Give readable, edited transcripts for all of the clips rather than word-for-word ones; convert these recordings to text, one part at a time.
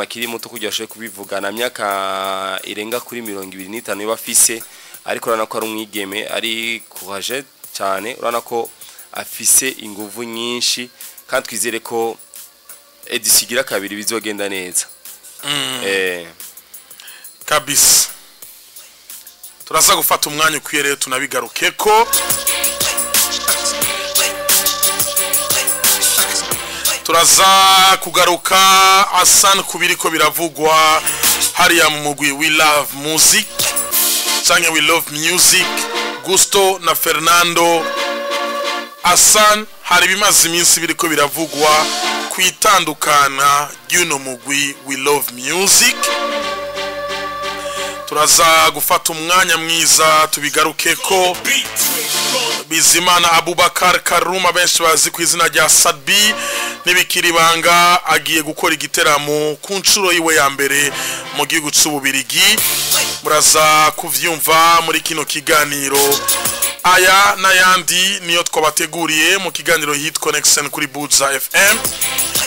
Akiri muto kugira ashobore kubivugana, myaka irenga kuri 25 yoba afise, ariko urabona ko ari umwigeme ari courage cyane, urabona ko afise inguvu nyinshi, kandi twizere ko édition igira kabiri bizogenda neza. Kabisa, turaza gufata umwanya ukwiye rero tunabigaruke ko turaza kugaruka Asan kubiriko biravugwa hariya mu mugwi We Love Music canke We Love Music, Gusto na Fernando. Asan, hari bimaze iminsi biriko biravugwa kwitandukana ry'uno mugwi We Love Music. Turaza gufata umwanya mwiza tubigaruke ko. Bizimana Abubakar Karuma, benshi bazi ku izina rya Sadbi, n'ibikiri banga agiye gukora igiteramo ku nshuro yiwe ya mbere mu gihugu c'Ububirigi. Muraza kuvyumva muri kino kiganiro. Aya n'ayandi niyo twabateguriye mu kiganiro Hit Connection kuri Buja FM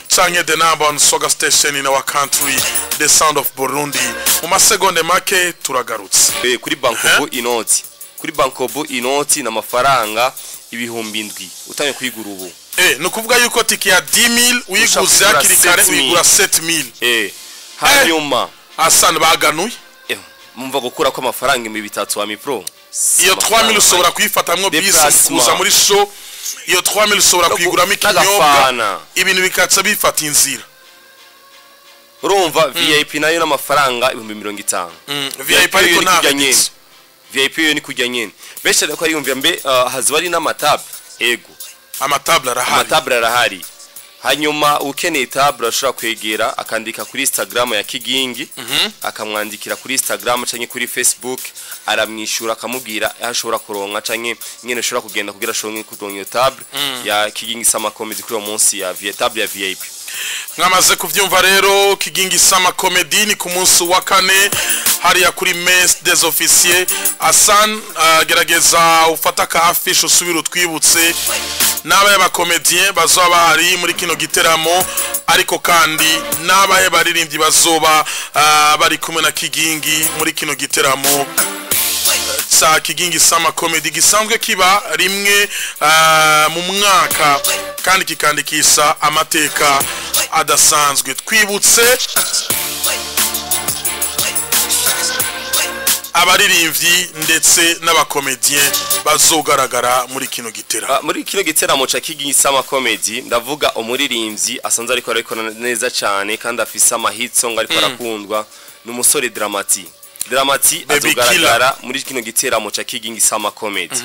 canke the number one soga station in our country, the sound of Burundi. Mu masegonde make turagarutse. Kuri Bankobu inoti, kuri Bankobu inoti n'amafaranga 7000 utangiye kuyigura ubu. Ni ukuvuga yuko tike ya 10,000 uyiguze ushobora hakiri kare 7,000. Uyigura 7000. Hanyuma Asan, baganuye. Mumva gukura ko amafaranga 3000 wa mipro. Iyo 3000 ushobora kuyifatamwo bisi Déplacement. kuza muri show, iyo 3000 ushobora kuyiguramo ikinyobwa, n'agafana. Ibintu bikaca bifata inzira. Urumva VIP nayo n'amafaranga 50,000. VIP ariko yo ni nta kurya nyene. réduction. VIP yo ni kurya nyene. Benshi ariko ariyumvira mbe hazoba ari n'amatable? Ego. Amatable arahari. Amatable arahari. Hanyuma ukeneye table ashobora kwegera akandika kuri Instagram ya Kigingi, akamwandikira kuri Instagram canke kuri Facebook, aramwishura akamubwira aho ashobora kuronka canke nyene ashobora kugenda kugira ashobore kuronka iyo table ya Kigingi Summer Comedy kuri uwo munsi ya table ya VIP. Mwamaze kuvyumva rero, Kigingi Summer Comedy ni ku munsi wa kane hariya kuri Mess des Officiers. Asan, gerageza ufata ka affiche usubire utwibutse n'abaye bacomédien bazoba bahari muri kino giteramo, ariko kandi n'abahe baririmbyi bazoba bari kumwe na Kigingi muri kino giteramo ca Kigingi Summer Comedy gisanzwe kiba rimwe mu mwaka kandi kikandikisha amateka adasanzwe. Twibutse abaririmbyi ndetse n'abacomédien bazogaragara muri kino giteramo. Muri kino giteramo ca Kigingi Summer Comedy, ndavuga umuririmbyi asanzwe ariko arabikora neza cyane kandi afise amahit song ariko arakundwa, ni umusore Dramati. Dramati Baby. azogaragara muri kino giteramo ca Kigingi Summer Comedy.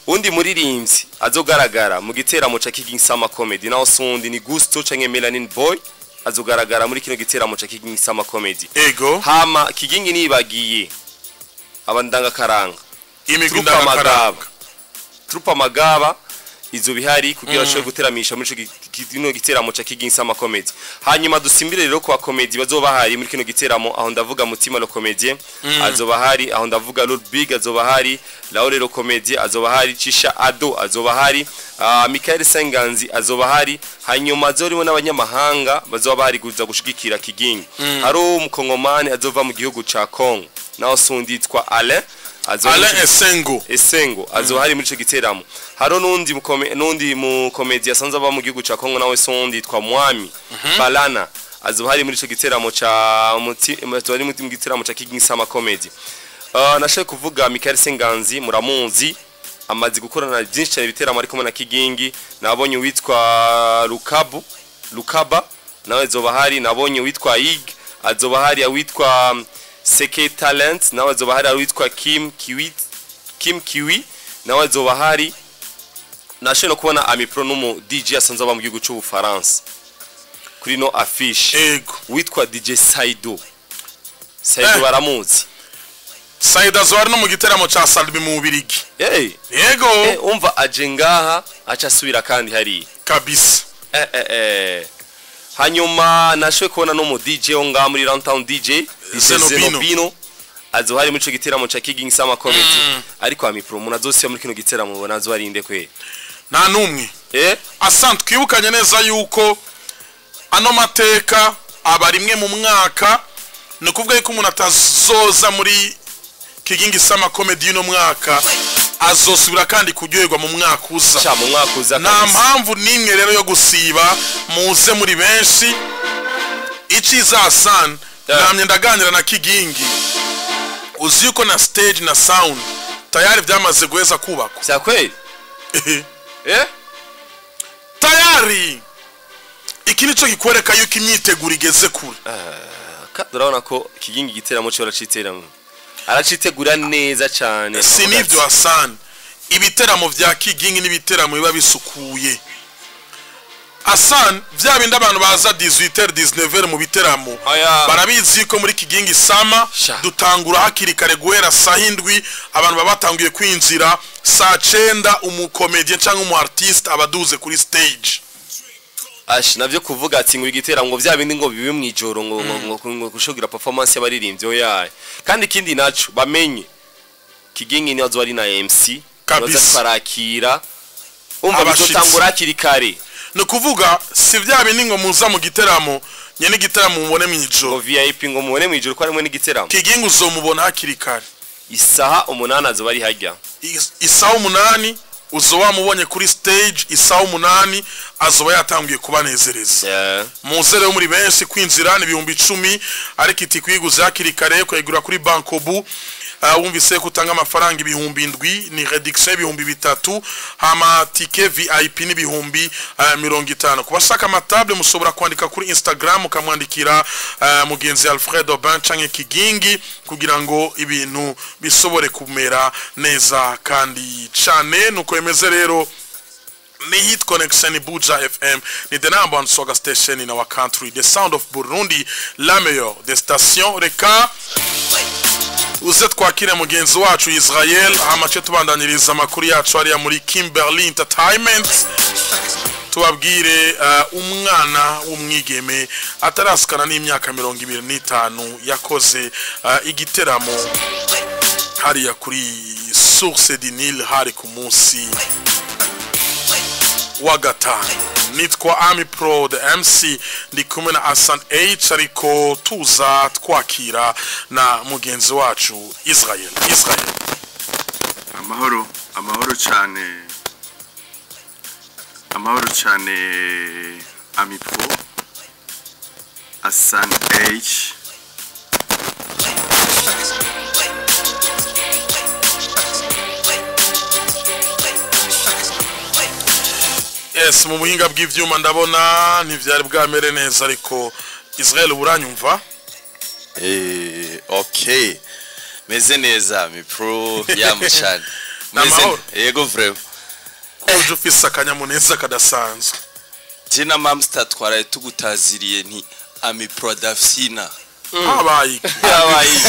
Undi muririmbyi azogaragara mu giteramo ca Kigingi Summer Comedy naho sundi ni Gusto canke Melanin Boy, azogaragara muri kino giteramo ca Kigingi Summer Comedy. Hama Kigingi nibagiye abandangakaranga Imigwi Troupe ndangakaranga. Amagaba. Troupe Amagaba izo bihari kugira bashobore guteramisha muri ico kino giteramo ca Kigingi Summer Comedy. Hanyuma dusimbire rero ku bakomedi bazoba bahari muri kino giteramo. Aho ndavuga Mutima le Comédien azoba hari, aho ndavuga Lord Big azoba hari, Laure le Comédien azoba hari, Chisha Ado azoba hari, Michael Senganzi azoba hari. Hanyuma azorimo n'abanyamahanga bazoba bahari kuza gushigikira Kigingi. Hari umukongomani azova mu gihugu ca Congo naho sundi yitwa Alain azoba Alain Esengo. Esengo azoba hari muri ico giteramo. Haro n'undi mukomedi asanzwe aba mu gihugu ca Congo nawe sundi yitwa Mwami Balana, azoba hari muri ico giteramo ca muti azoba ari mu giteramo ca Kigingi Summer Comedy. Nashaka kuvuga Michael Senganzi, muramuzi, amaze gukorana byinshi cyane ibiteramo ari kumwe na Kigingi. Nabonye uwitwa Lukabu Lukaba nawe azoba hari, nabonye uwitwa Ig azoba hari, uwitwa Seke Talent nawe azoba hari, uwitwa Kim Kiwi, Kim Kiwi nawe azoba hari. Nashoboye no kubona Amipro n'umu DJ asanzwe aba mu gihugu c'Ubufaransa kuri no affiche, witwa DJ Saido. Saido baramuzi. Saida azoba ari no mu giteramo ca Salbi mu Bubirigi. Hey. Yego. Umva aje ngaha aca asubira kandi hariya. Hanyuma nashoboye kubona no mu DJ wo ngaha muri Runtown, DJ Zenobino. Zenobino azoba hari muri ico giteramo ca Kigingi Summer Comedy. Ariko Amipro, umuntu azosiba muri kino giteramo ubona azobarinde kwe? Nta n'umwe. Asante, twibukanye neza yuko ano mateka Aba rimwe mu mwaka. Ni ukuvuga yuko umuntu atazoza muri Kigingi Summer Comedy y'uno mwaka azosubira kandi kuryoherwa mu mwaka uza. Sha, mu mwaka uza. Nta Kabisa. mpamvu n'imwe rero yo gusiba. Muze muri benshi. Iciza, Hassan, namye ndaganira na Kigingi, uzi yuko na stage na sound tayari byamaze guheza kubakwa. Vya kweli? Eh. Tayari. Iki nico kikwereka yuko imyiteguro igeze kure. Kandi urabona ko Kigingi igiteramo cyo araciteramo, aracitegura neza cyane. Si nibyo, Hassan? Ibiteramo vya Kigingi n'ibiteramo biba bisukuye, Hassan. Vya bindi abantu baza 18h, 19h mu biteramo, Oya. barabizi ko muri Kigingi Summer Sha. dutangura hakiri kare, guhera saa 7 abantu baba batanguye kwinjira, saa 9 umu comédien cyangwa umu artiste aba aduze kuri stage. Ash, navyo kuvuga ati ngo igiteramo, ngo vya bindi ngo bibe mwijoro, ngo gushogira performance y'abaririmbyi, oya. Kandi ikindi naco bamenye, Kigingi ni azo ari na MC. Kabisa. Baza barakira, umva, Abashitsi. bizotangura hakiri kare. Ni ukuvuga si vya bindi ngo muza mu giteramo, nyene igiteramo mubone mw'ijoro. Ngo VIP ngo mubone mwijoro ko harimo n'igiteramo. Kigingi uzomubona hakiri kare. Isaha 8 azoba ari hajya. Isaha 8 uzo wamubonye kuri stage, isaha 8 azoba yatanguye kubanezereza. Muze rero muri benshi. Kwinjira ni 10,000, ariko iti kuyiguza hakiri kare ukayigura kuri Bankobu, wumvise ko utanga amafaranga 7,000, ni réduction y'3,000. Hama ticket VIP ni 50,000. Ku bashaka ama table, mushobora kwandika kuri Instagram, ukamwandikira mugenzi Alfred Obin canke Kigingi kugira ngo ibintu bisobore kumera neza kandi cane. Nuko bimeze rero. Ni Hit Connection Buja FM, ni the number one soga station in our country, the sound of Burundi, la meilleure des stations. Reka uze twakire mugenzi wacu Israel, hamace tubandaniriza amakuru yacu hariya muri Kimberly Entertainment, tubabwire umwana w'umwigeme atarasikana n'imyaka 25 yakoze igiteramo hariya kuri Source du Nil, hari ku munsi wa gatanu. Nitwa Ami Pro the MC, ndi kumwe na Asan H, ariko tuza twakira na mugenzi wacu Israel. Israel. Amahoro, amahoro cyane, amahoro cyane, Amipro, Asan H. Yes, mu buhinga bw'ivyuma ndabona ntivyari bwamere neza, ariko Israel, uranyumva? Okay, meze neza, Amipro, yamu cyane. Ni amahoro? Yego, vraiment. Kuje ufise akanyamuneza kadasanzwe. Je na Mamster twaraye tugutaziriye nti Amipro dafsina. Habaye iki? Abaye iki?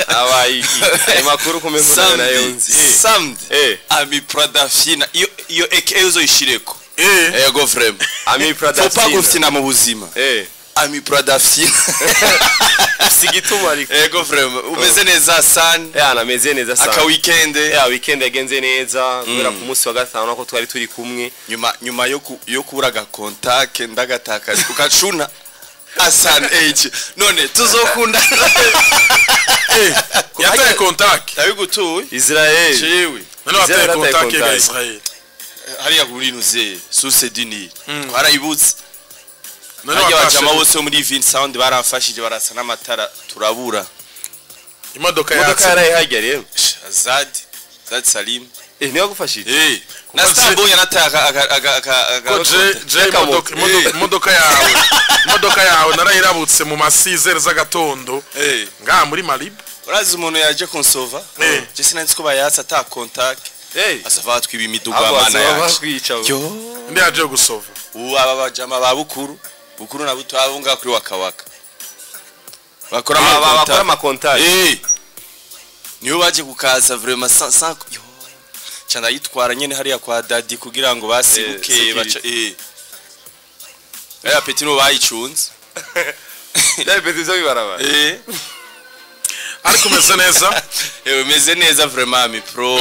Abaye iki? Ayo makuru kumenya nayo nzi. Samedi. Eh. Amipro dafsina, iyo aka uzoyishireko. Yego, vraiment. Ami Faut pas Pradafsina. gufina mu buzima. Amipro dafsina. Sigituma ariko. Yego, vraiment, umeze neza, San? Nameze neza sana. Aka weekend? Ya, weekend yagenze neza guhera ku munsi wa gatanu ako twari turi kumwe. Nyuma yo kubura aga contact, ndagatakaza ukacuna Asan H, none tuzokunda. Yataye contact? Ndabigutuye. Israel. Ciwe. None wataye Israel yataye contact ya contact. Israel? Hariya kuri nuze Source du Nil twarayibutse. None Harya watashe? abajama bose bo muri Vin Sound baramfashije, barasa n'amatara turabura. Imodoka Imodoka yatse? yaraye hajya rero. Azad Salim. Niwe wagufashije? Na Starboy yanataye aka aka aka aka. Ko je Yakamoto. imodoka yawe narayirabutse mu masizere z'agatondo ngaha muri Malibu. Urazi umuntu yaje konsova? Je sinzi ko bayatse ata contact. Asava batwiba imiduga. Abo Mana bazoba yacu. bakwica. Yo. Ndi yaje gusova? Ubu aba bajama ba Bukuru, Bukuru na Buto, abo ngaho kuri Wakawaka bakora Aba bakora ama ama contact. Niyo baje kukaza, vraiment, sans yo ca ndayitwara nyene hariya kwa Dadi kugira ngo basibuke. Security. Baca aya petit no bayicunze. Byari petit byo bibarabara. Ariko umeze neza? Meze neza vraiment, Ami Pro.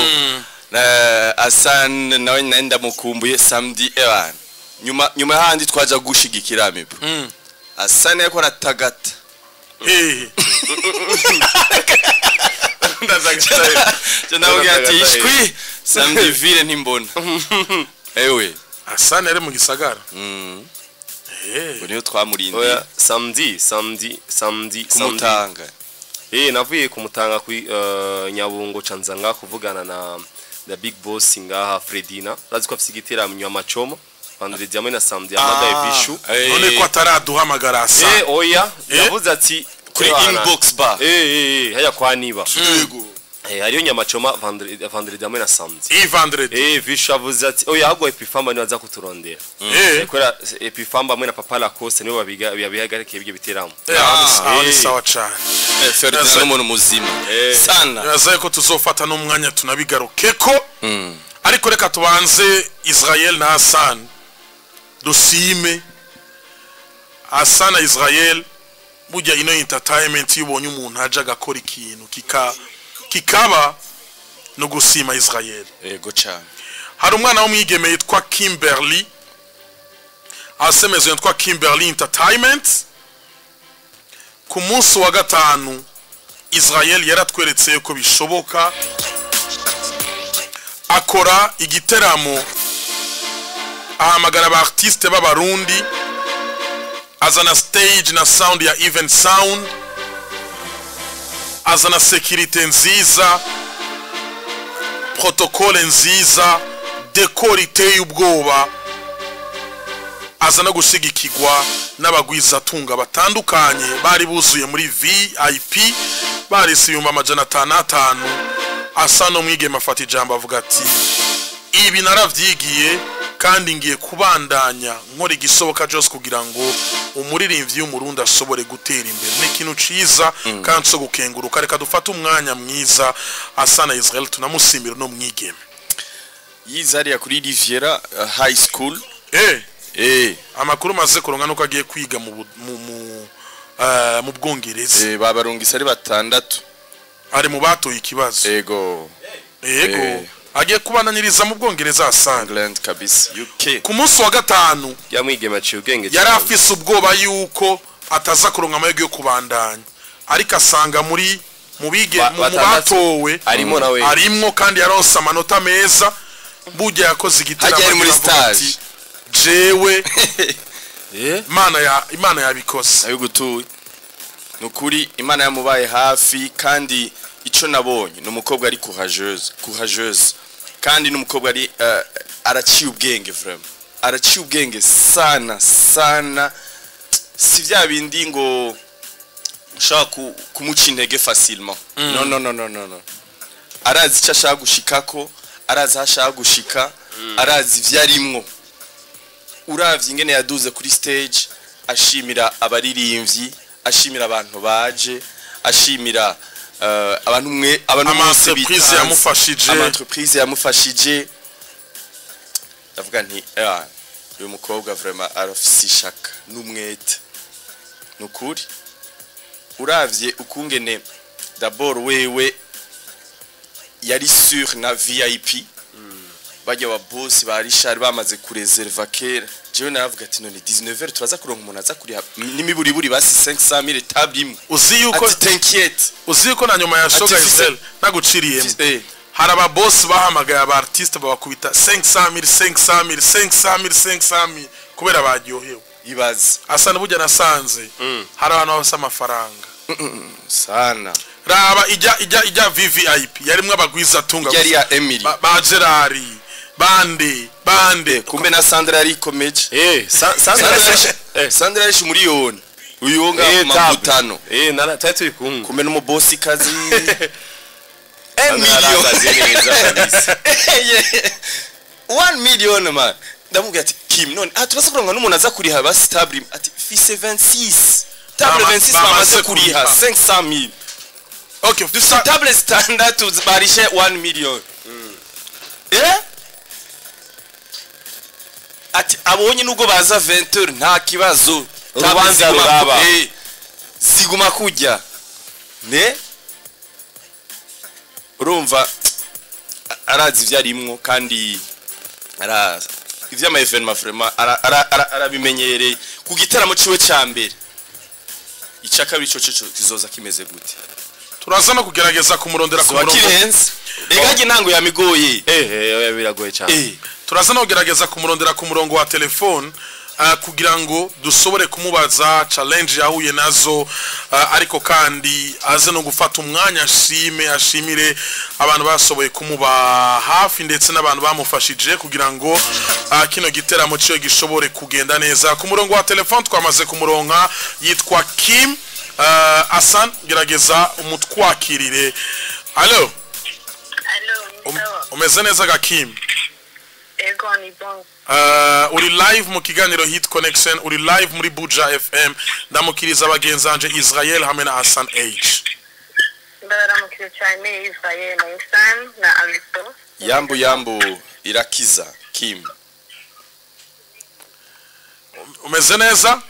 Na Asan nawe ndamukumbuye. Samedi, ewan, nyuma handi twaja gushigikira Ami Pro. Asani yariko aratagata. Eh. Ndazagata. Ndamubwira ati ishwi samedi ville ntimbona. Ewe. Asani ari mu gisagara. Eh. Ngo niyo twamurindiye. Oya, samedi samedi samedi kumutanga. Navuye kumutanga kuri Nyabungo canzanga kuvugana na the big boss ngaha Fredina. Urazi ko afise igiteramo nyuma machomo. Vendredi hamwe na samedi amagaye bishu. None ko ataraduhamagara Asani. Oya, yavuze ati kuri inbox bar. Haya kwa niba. Hariyo nyamachoma vendredi hamwe na samedi. Vendredi. Vishu avuze ati oya ahubwo Epifamba niwe aza kuturondera. Kubera Epifamba hamwe na Papa Lacoste nibo babihagarikiye ibyo biteramo. Aho ni sawa cyane. Ferdinand n'umuntu muzima. Sana. Yazaye ko tuzofata n'umwanya tunabigarukeko. Ariko reka tubanze Israel na Hassan. Dusime Hassan na Israel burya ino entertainment yubonye umuntu aje agakora ikintu kikaba no gusima Israel. Yego cyane. Hari umwana w'umwigeme yitwa Kimberly asemezwe yitwa Kimberly Entertainment. Ku munsi wa gatanu Israel yaratweretse ko bishoboka, akora igiteramo ahamagara aba artiste b'abarundi, azana stage na sound ya event sound, azana security nziza, protocole nziza, decor iteye ubwoba, azana gushigikirwa n'abagwizatunga batandukanye bari buzuye muri VIP, bari 505. Asa no mwigeme afata ijambo avuga ati ibi naravyigiye kandi ngiye kubandanya nkora igisoboka cyose kugira ngo umuririmbyi w'umurundi ashobore gutera imbere. Ni ikintu ciza kandi cyo gukenguruka. Reka dufate umwanya mwiza Asa na Israel tunamusimbira no mwigeme. Yize hariya kuri Riviera High School. Amakuru maze kuronka nuko agiye kwiga mu Bwongereza. Babarungise ari batandatu. Ari mu batoye ikibazo. Yego. Agiye kubananyiriza mu Bwongereza Asani. England kabisa. UK. Ku munsi wa gatanu yamwigeme aciye ubwenge. Yari afise ubwoba yuko ataza kuronka amahirwe yo kubandanya. Ariko asanga muri mu bige mu batowe arimo nawe. Arimwo kandi yaronse amanota meza. Burya yakoze igitaramo ari muri stage. Jewe Imana yabikoze. Ayugutuye. Nukuri Imana yamubaye hafi kandi ico nabonye ni umukobwa ari courageuse kandi n'umukobwa ari araciye ubwenge vraiment. Araciye ubwenge sana sana, si vya bindi ngo ushaka kumuca intege facilement. No no no no no no. Arazi icyo ashaka gushikako, arazi aho ashaka gushika, arazi ivyarimwo. Uravye ingene yaduze kuri stage ashimira abaririmbyi, ashimira abantu baje, ashimira abantu mwe abantu bose entreprise yamufashije, ama entreprise yamufashije. Ndavuga nti uyu mukobwa vraiment arafise ishaka n'umwete. Nukuri uravye ukungene d'abord wewe yari sur na VIP. Bajya wa boss ba Richard bamaze kureserva kera. Jewe naravuga ati none 19h turaza kuronka umuntu aza kuriha n'imiburiburi basi 500,000 table imwe. Uzi yuko ati t'inquiète. Uzi yuko na nyuma ya shoga Israel naguciriyemo. Hari aba boss bahamagaye aba artiste babakubita 500,000 500,000 500,000 500,000 kubera baryohewe. Ibaze. Asa n'ubujya nasanze. Hari abantu bafise amafaranga. Sana. Raba ijya VVIP yarimwe abagwiza tunga yari ya Emily ba Gerard bande kumbe na Sandra yari komeje. Sandra yari miliyoni uyu nga mabutano nara tatu kumwe kumbe no boss kazi million 1 million man. Ndamubwira ati Kim none turaza kuronka n'umuntu aza kuriha basi table ati fils 26 table 26 bamaze kuriha 500,000. Okay, du table standard barishe 1 million. Ati abonye nubwo baza 20h nta kibazo, urubanza ruraba siguma kujya ne urumva arazi ivyarimwo kandi ara ivy'ama evenement vraiment arabimenyereye ku gitaramo ciwe ca mbere. Icya kabiri cyo kizoza kimeze gute? Turaza no kugerageza kumurondera ku Zoba murongo. kirenze rega njye ntango yamigoye. Oya, biragoye cyane. Turaza no kugerageza kumurondera ku murongo wa telefone kugira ngo dushobore kumubaza challenge yahuye nazo, ariko kandi aze no gufata umwanya ashime, ashimire abantu bashoboye kumuba hafi ndetse n'abantu bamufashije kugira ngo kino giteramo cyo gishobore kugenda neza. Ku murongo wa telefone twamaze kumuronka, yitwa Kim. Asan, gerageza umutwakirire. Allo? Allo, sawa. Umeze neza ga Kim? Ego, ni bon. Uri live mu kiganiro Hit Connection, uri live muri Buja FM. Ndamukiriza abagenzi banje Israel hamwe na Hassan H. Ndabaramukije cyane Israel na Hassan na Amiso. Yambu yambu, irakiza Kim. Umeze neza?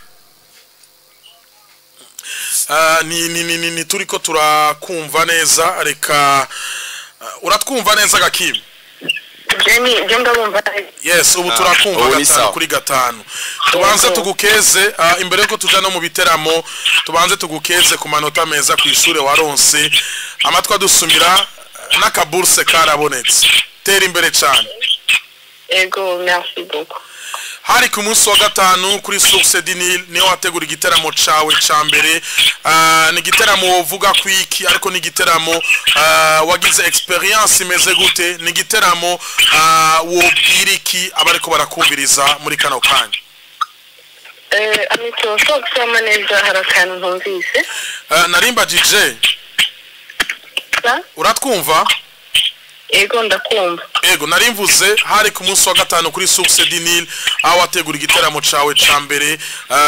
Ni turiko turakumva neza. Reka, uratwumva neza ga Kim? Jenny, je ndabumva. Yes, ubu turakumva. Ubu ni 5 sawa. kuri 5. Tubanze tugukeze, imbere yuko tuja no mu biteramo, tubanze tugukeze ku manota meza ku ishure waronse. Amatwi adusumira n'akaburse karabonetse. Tera imbere cyane. Ego, merci beaucoup. Hari ku munsi wa gatanu kuri Source du Nil niho wategura igiteramo cawe ca mbere. Ni igiteramo wovuga kwiki? Ariko ni igiteramo wagize experience imeze gute? Ni igiteramo wobwira iki abariko barakumviriza muri kano kanya? Amiso, ushobora gusoma neza? Hari akantu ntumvise. Narimbajije. Sa? Uratwumva? Ego, ndakumva. Ego, narimvuze hari ku munsi wa gatanu kuri Source du Nil aho wategura igiteramo cawe ca mbere.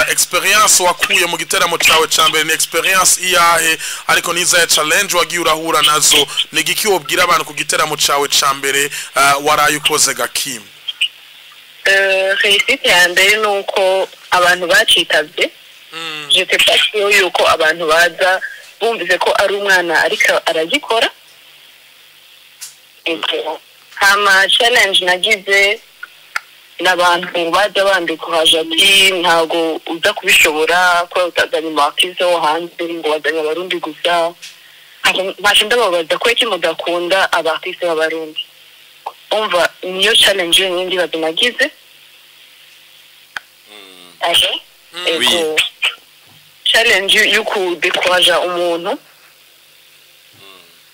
Experience wakuye mu giteramo cawe ca mbere ni experience iyahe? Ariko nizaye challenge wagiye urahura nazo? Ni igiki wobwira abantu ku giteramo cawe ca mbere waraye ukoze ga Kim? Réussite ya mbere ni uko abantu bacitabye. J'étais pas sûre yuko abantu baza bumvise ko ari umwana ariko aragikora. Ego. Hama challenge nagize n'abantu bajya bandikuhaje ati ntabwo uza kubishobora ko utazanye mu artiste wo hanze, ngo wazanye Abarundi gusa. Nkaca ndababaza ko iki mudakunda aba artiste b'Abarundi. Umva, niyo challenge yonyine ndibaza nagize. Aje? Ego. Oui. Challenge yo kudekuraja umuntu.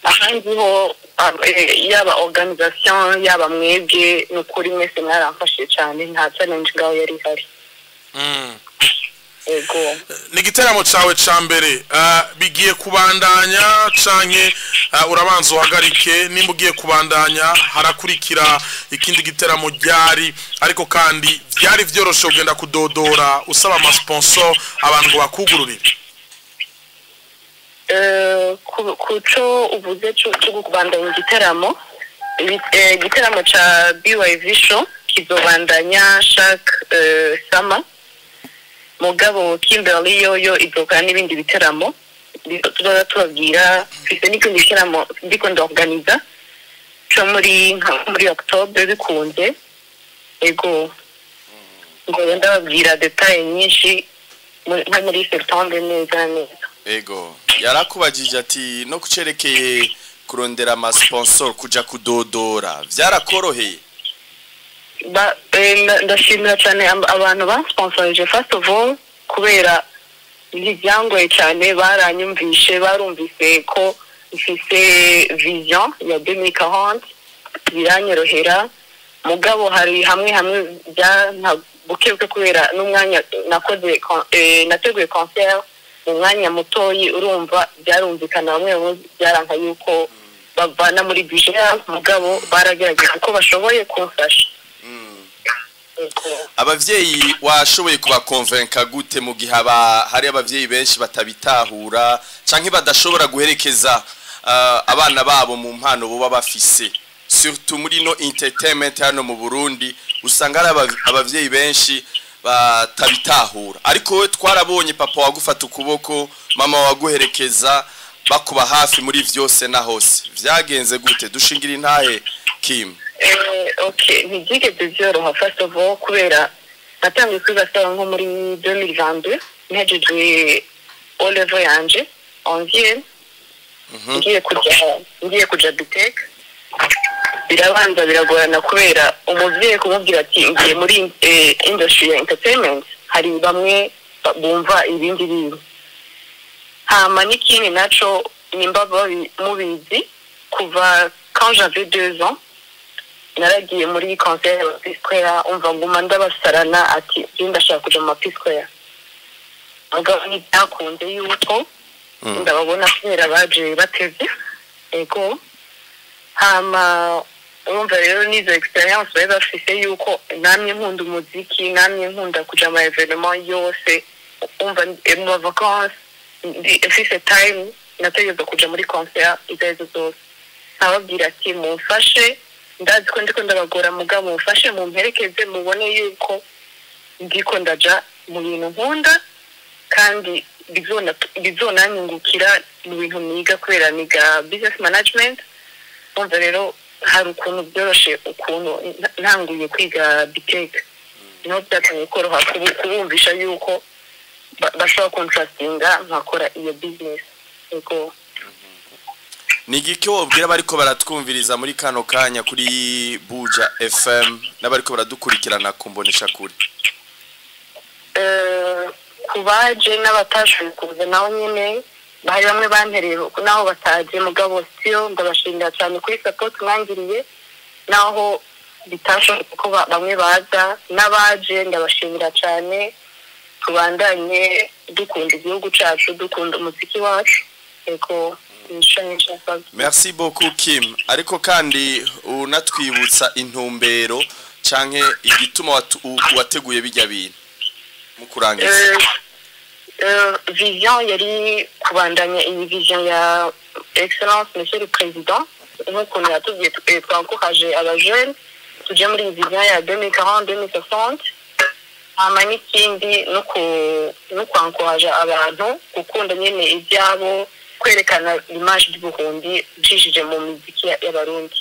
Ahandi ho yaba organisation, yaba mwebwe, ni ukuri mwese mwaramfashije cyane, nta challenge ngaho yari ihari. Ego. Ni igiteramo cawe ca mbere, bigiye kubandanya canke urabanza uhagarike? Nimba ugiye kubandanya, harakurikira ikindi giteramo ryari? Ariko kandi vyari vyoroshe kugenda kudodora usaba amasponsor abantu ngo bakugururire? Ku co uvuze cyo kubandanya igiteramo, igiteramo ca BYV show kizobandanya chaque summer. Mugabo Kimberly yoyo izokora n'ibindi biteramo tuzoza tubabwira. Mfise n'ikindi giteramo ndiko ndorganiza co muri nka muri October bikunze. Ego, ngo ndababwira détails nyinshi nka muri septembre neza neza. Ego, yarakubajije ati no kucerekeye kurondera amasponsor, kuja kudodora, vyarakoroheye? Ndashimira cyane abantu bansponsorije first of all, kubera ntibyangoye cyane, baranyumvishe, barumvise ko mfise vision ya 2040, biranyorohera. Mugabo hari hamwe hamwe bya buke buke, kubera n'umwanya nakoze nateguye concert mu mwanya mutoyi. Urumva byarumvikana, bamwe bamwe byaranka yuko bavana muri budget yabo, mugabo baragerageje uko bashoboye kumfasha. Ego. Abavyeyi washoboye kubakonvenka gute mu gihe hari abavyeyi benshi batabitahura canke badashobora guherekeza abana babo mu mpano boba bafise, surtout muri no entertainment hano mu Burundi? Usanga hari abavyeyi benshi batabitahura, ariko we twarabonye papa wagufata ukuboko, mama waguherekeza, bakuba hafi muri vyose na hose. Vyagenze gute? Dushingira intahe, Kim. Okay, ntibyigeze byoroha first of all, kubera natangiye kwiga saba nko muri 2022 mpejeje. O level yanje onzième, ngiye kuja BTech, birabanza biragorana kubera umuvyeyi kumubwira ati ngiye muri industry ya entertainment, hari bamwe bumva ibindi bintu. Hama n'ikindi naco, nimba mubizi, kuva quand j'avais 2 ans naragiye muri concert ya P Square. Umva, nguma ndabasarana ati je ndashaka kuja mu P Square, mugabo ntibyakunze yuko ndababona kubera baje batevye. Ego, hama urumva rero n'izo expérience bari bafise yuko namye nkunda umuziki, namye nkunda kuja mu événement yose. Umva, mu ma vacances mfise time, nategerezwa kuja muri concert izo arizo zose. Nkababwira ati mumfashe, ndazi ko ndiko ndabagora, mugabo mumfashe mumperekeze, mubone yuko ndiko ndaja mu bintu nkunda kandi bizonanyungukira mu bintu niga, kubera niga business management. Umva rero, hari ukuntu byoroshe, ukuntu ntanguye kwiga BTech niho byatangiye koroha kubumvisha yuko bashobora kuntrustinga nkakora iyo business. Ego. Ni igiki wobwira bariko baratwumviriza muri kano kanya kuri Buja FM n'abariko baradukurikirana ku mbonesha kure? Ku baje n'abatashoboye kuza, naho nyine bari bamwe bantereye naho bataje, mugabo siyo ndabashimira cyane kuri support mwangiriye naho bitashobotse ko bamwe baza. N'abaje ndabashimira cyane. Tubandanye dukunda igihugu cyacu, dukunda umuziki wacu. Ego, nico nshaka. Merci beaucoup, Kim. Ariko kandi unatwibutsa intumbero canke igituma wateguye bijya bintu mu kurangiza. Vision yari kubandanya iyi vision ya Excellence Monsieur le Président, nk'ukuntu yatubwiye twencourage abajeunes tuje muri iyi vision ya 2040 2060. Hama n'ikindi no kwencourage abantu gukunda nyene ibyabo, kwerekana image y'Uburundi ucishije mu miziki y'Abarundi.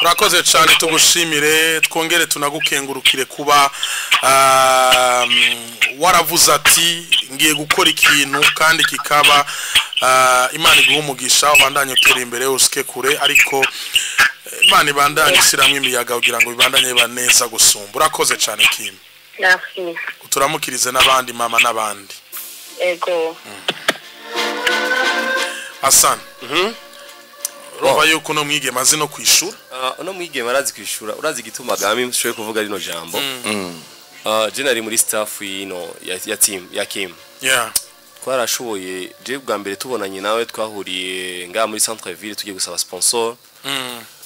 Urakoze cyane, tugushimire, twongere tunagukengurukire kuba waravuze ati ngiye gukora ikintu kandi kikaba. Imana iguha umugisha, ubandanye utera imbere, usike kure, ariko Imana ibandanye ishyiramo imiyaga kugira ngo bibandanye biba neza gusumba. Urakoze cyane, Kim. Merci. Turamukirize n'abandi mama n'abandi. Ego. Hassan, urumva yuko uno mwigeme azi no kwishura. Uno mwigeme arazi kwishura. Urazi igituma gami nshoboye kuvuga rino jambo? Je nari muri staff yino ya team ya Kim. Twarashoboye, je bwa mbere tubonanye nawe twahuriye ngaha muri centre ville, tugiye gusaba sponsor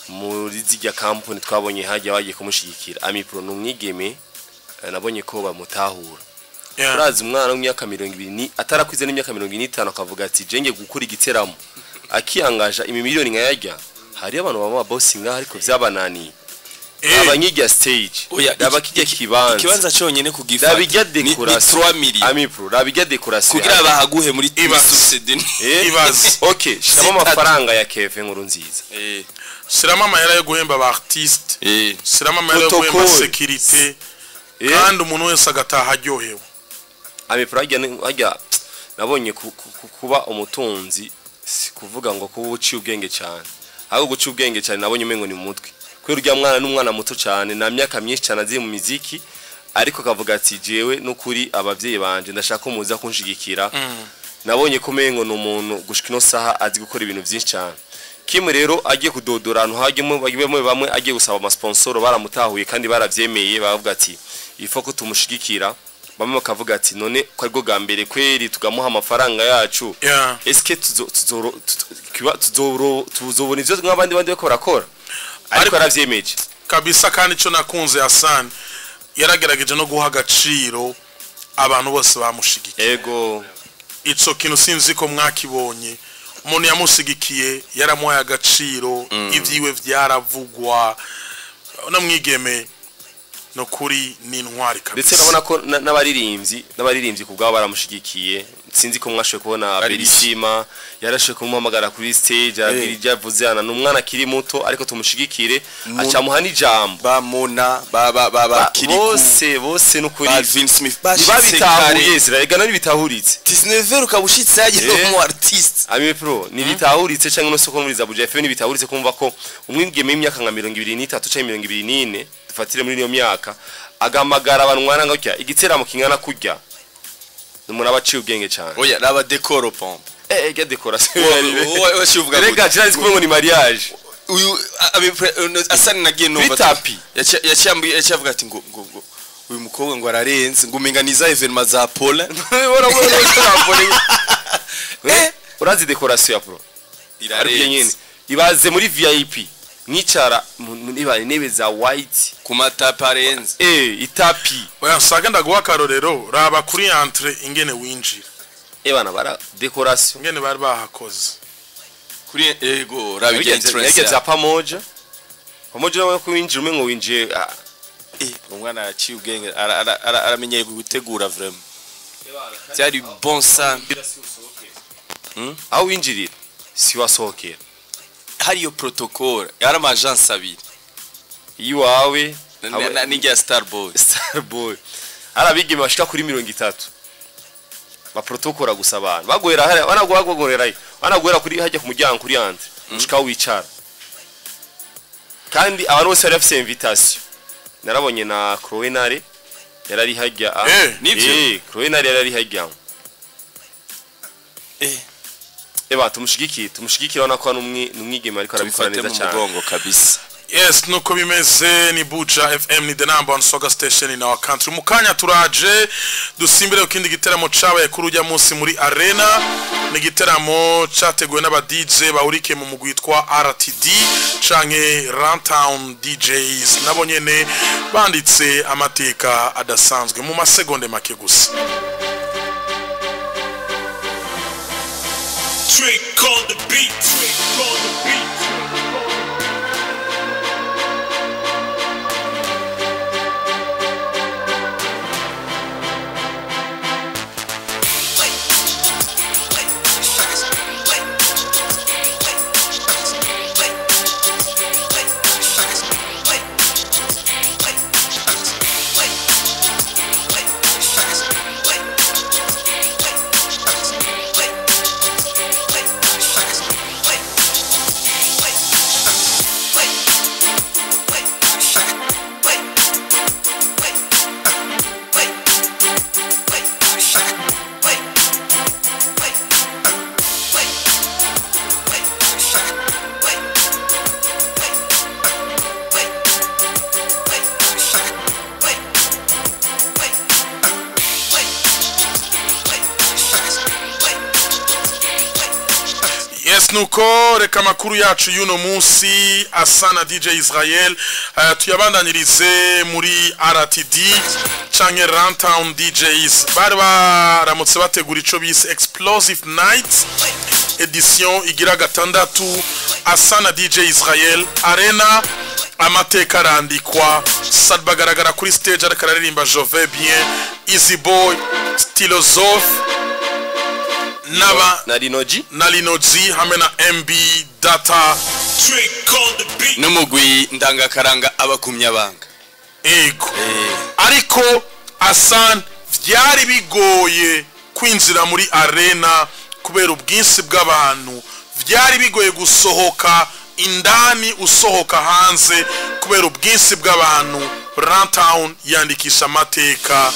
muri zijya company twabonye hajya bagiye kumushigikira. Amipro ni umwigeme, nabonye ko bamutahura. Urazi umwana w'imyaka 20 ni atarakwize n'imyaka 25 akavuga ati je ngiye gukora igiteramo, akiyangaja imiliyoni nkayarya. Hariyo abantu baba boss ngaha ariko vyabananiye. Abanyijya stage, Oya, raba kijya kibanza, ikibanza cyonyine kugifata raba ijya ni décoration. 3 millions. Amipro, raba ijya décoration. Kugira bahaguhe muri Ibaze. société. Ibaze. Okay, shiramo Zitatu. amafaranga ya Keve nkuru nziza. Shiramo amahera yo guhemba aba artiste, shiramo amahera yo guhemba Protocole. sécurité, kandi umuntu wese agataha aryohewe. Amipro, hajya hajya nabonye kuba umutunzi si kuvuga ngo kuba uciye ubwenge cyane, ahubwo guca ubwenge cyane nabonye umengo ni mu mutwe, kubera urya mwana n'umwana muto cyane, nta myaka myinshi cyane aziye mu miziki, ariko akavuga ati jewe n'ukuri abavyeyi banje ndashaka ko muza kunshigikira. Nabonye ko umengo ni umuntu gushika ino saha azi gukora ibintu byinshi cyane. Kim rero agiye kudodora ahantu hagiyemo bamwe bamwe, agiye gusaba amasponsoro, baramutahuye kandi baravyemeye, baravuga ati ifo ko tumushigikira. Bamwe bakavuga ati none ko aribwo bwa mbere kweri tugamuha amafaranga yacu, eske tuzobona ivyo nk'abandi bandi bariko barakora? Ariko yaravyemeje. Kabisa. Kandi icyo nakunze, Hassan, yaragerageje no guha agaciro abantu bose bamushigikiye. Ico kintu sinzi ko mwakibonye. Umuntu yamushigikiye yaramuhaye agaciro, ibyiwe vyaravugwa. Uno mwigeme no kuri ni intwari kabisa. Ndetse urabona ko n'abaririmbyi ku bwabo baramushigikiye. Sinzi ko mwashoboye kubona Berisima yarashoboye kumuhamagara kuri stage, arabwira ibyo yavuze. Ana ni umwana akiri muto, ariko tumushigikire, acamuha n'ijambo. Ba Mona, ba ba ba ba Kiriku, bose bose n'ukuri. Ba Alvin Smith bashitse ntibabitahuye kare. Zirarega ntibitahuritse. 19 ukaba ushitse hagiye umu artiste. Ami Pro, ntibitahuritse canke no soko muri za Buja FM, ntibitahuritse kumva ko umwigeme w'imyaka nka 23 canke 24, dufatire muri iyo myaka, agamagara abantu mwana ngutya, igiteramo kingana kurya, umuntu aba aciye ubwenge cyane. Oya, raba décor, pompe. Ega décoration. Wowe washivuga Rega kirazi kuvuga ngo ni mariage. Uyu Asani nagiye numva Kuri tapis. Yaciye avuga ati ngo uyu mukobwa ngo ararenze, ngo umenga ni za événement za Paul. Urazi décoration ya Pro ariko nyene Irarenze. Ibaze muri VIP mwicara niba intebe za white ku matapa arenze. Itapi. Oya, nsage ndaguha akarorero, raba kuri entrée ingene winjira. Bana bara décoration. Ingene bari bahakoze. Kuri ego, raba irya entrance. Yageze pamoja pamoja nawe kuwinjira umengo winjiye. Umwana yaciye ubwenge, aramenyeye gutegura, vraiment byari bon sana. Aho winjirira si wasohokera. Hariyo protocole, yari ama agence abiri. Iwawe. N'irya Starboy. Starboy hari abigeme bashika kuri 30 baprotokora gusa, abantu baguhera hariya, banagorerayo, banaguhera kuri hajya ku muryango kuri entrée ushika aho wicara. Kandi abantu bose bari bafise invitation. Narabonye na Chloé Nare yarari hajya. Nivyo? Chloé Nare yarari hajya. Eba tumushigikiye, tumushigikiye, urabona ko ari umwigeme ariko arabikora Tumufate neza mu cyane. mugongo kabisa. Yes, nuko bimeze. Ni Buja FM, ni the number one soga station in our country. Mu kanya turaje dusimbire ku kindi giteramo cabaye kuri ujya munsi muri arena. Ni igiteramo categuwe n'aba DJ bahurikiye mu mugwi witwa RTD canke Runtown DJs. Nabo nyene banditse amateka adasanzwe mu masegonde make gusa. Trick on the beat. Trick on the beat. Yes, nuko reka amakuru yacu y'uno munsi asa na DJ Israel, tuyabandanirize muri RTD canke Runtown DJs. Bari baramutse bategura ico bise Explosive Night edition igira gatandatu. Asa na DJ Israel, arena amateka arandikwa. Sad bagaragara kuri stage ariko araririmba Je vais bien, Easy Boy, Stylosophe n'aba Na Rinoji. Na Linoji hamwe na MB Data. Trick on the beat. N'umugwi ndangakaranga abakumyabanga. Ego, ariko Asan, byari bigoye kwinjira muri arena kubera ubwinshi bw'abantu. Byari bigoye gusohoka indani, usohoka hanze kubera ubwinshi bw'abantu. Runtown yandikisha amateka.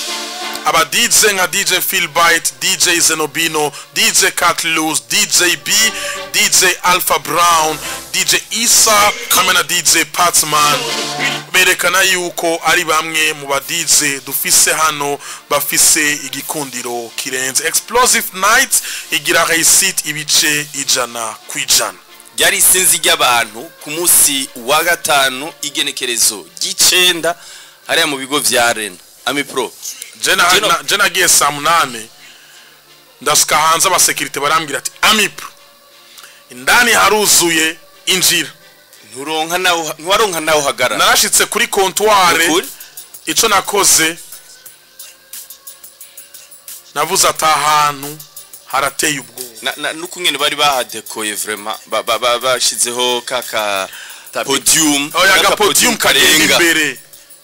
Aba DJ nka DJ Philbite, DJ Zenobino, DJ Cat Loose, DJ B, DJ Alpha Brown, DJ Isa hamwe na DJ Patman berekana yuko ari bamwe mu ba DJ dufise hano bafise igikundiro kirenze. Explosive Night igira réussite 100%. Ryari isinzi ry'abantu ku munsi wa gatanu igenekerezo ry'icenda hariya mu bigo vya arena, Ami Pro. Je nagiye saa 8, ndasuka hanze, abasekirite barambwira ati: "Amipro, indani haruzuye, injira." Nturonka naho, ntiwaronka naho hagarara. Narashitse kuri comptoir. Nukuri? Ico nakoze, navuze ati ahantu Harateye ubwoba. N'ukungene bari bahadekoye vraiment, bashizeho kaka podium. Oya, kaka aga podium kagenda imbere.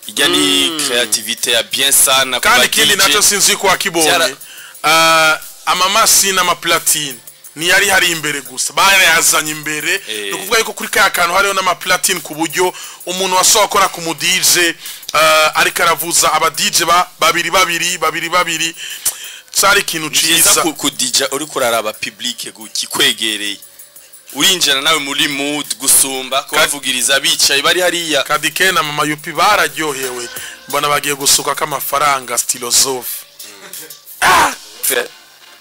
Ijya ni creativité ya bien sana ku Kandi ba ikindi DJ. nacyo sinzi ko wakibonye. Amamashini, amaplatine ntiyari hari imbere gusa, barayazanye imbere. Ni ukuvuga yuko kuri kaya kantu hariho n'amaplatine, ku buryo umuntu washobora gukora ku mu DJ ariko aravuza aba DJ ba babiri babiri babiri babiri, cari ikintu Byiza. ciza. Kudija uriko uraraba public kikwegereye, urinjira nawe muri mood gusumba kubavugiriza bicaye bari hariya. Kadike na Mama Yupi bararyohewe, mbona bagiye gusuka k'amafaranga Stilozof.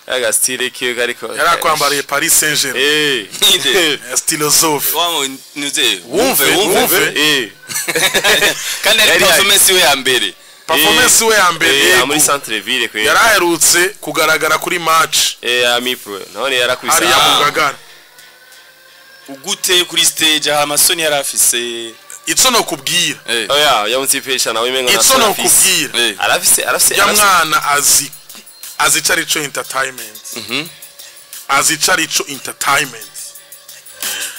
Aga style kiwe kariko. Yarakwambariye Paris Saint-Germain. Ninde? Stilozof. Wa nuze. Wumve, wumve. Kandi ari Yari performance we ya mbere. Performance we ya mbere. Eh, muri Yego. centre ville kwe. Yaraherutse kugaragara kuri match. Amipro none yarakubise. Hariya Ah. mu Ngagara. Ugute kuri stage aha amasoni yari afise. Ico nokubwira, Oya, yamutsipesha nawe imengo. ico nokubwira, Arafise ya arafise. mwana azi ico arico entertainment, azi ico arico entertainment.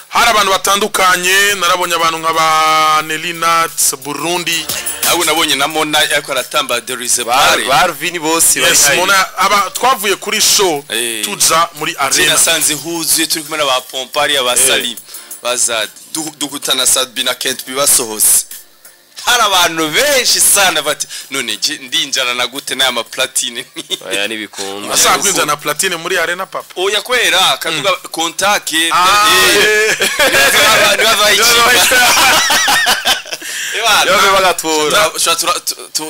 Hari abantu batandukanye, narabonye abantu nka ba Nelinat Burundi. Ahubwo nabonye na Mona ariko aratamba, there is a party. Barvini bose bari Yes. hari. Mona aba twavuye kuri show tuja muri Je arena. nasanze huzuye, turi kumwe n'aba Pompari, aba Salim, bazad dukutana Sadbi na Kent bibasohose, hari abantu benshi sana, bati none je ndinjana na gute n'aya maplatine? Oya, nibikunda. Ashaka kwinjira na platine muri arena, papa? Oya, kwera kaduga contact. Ah, Yobe bagatura.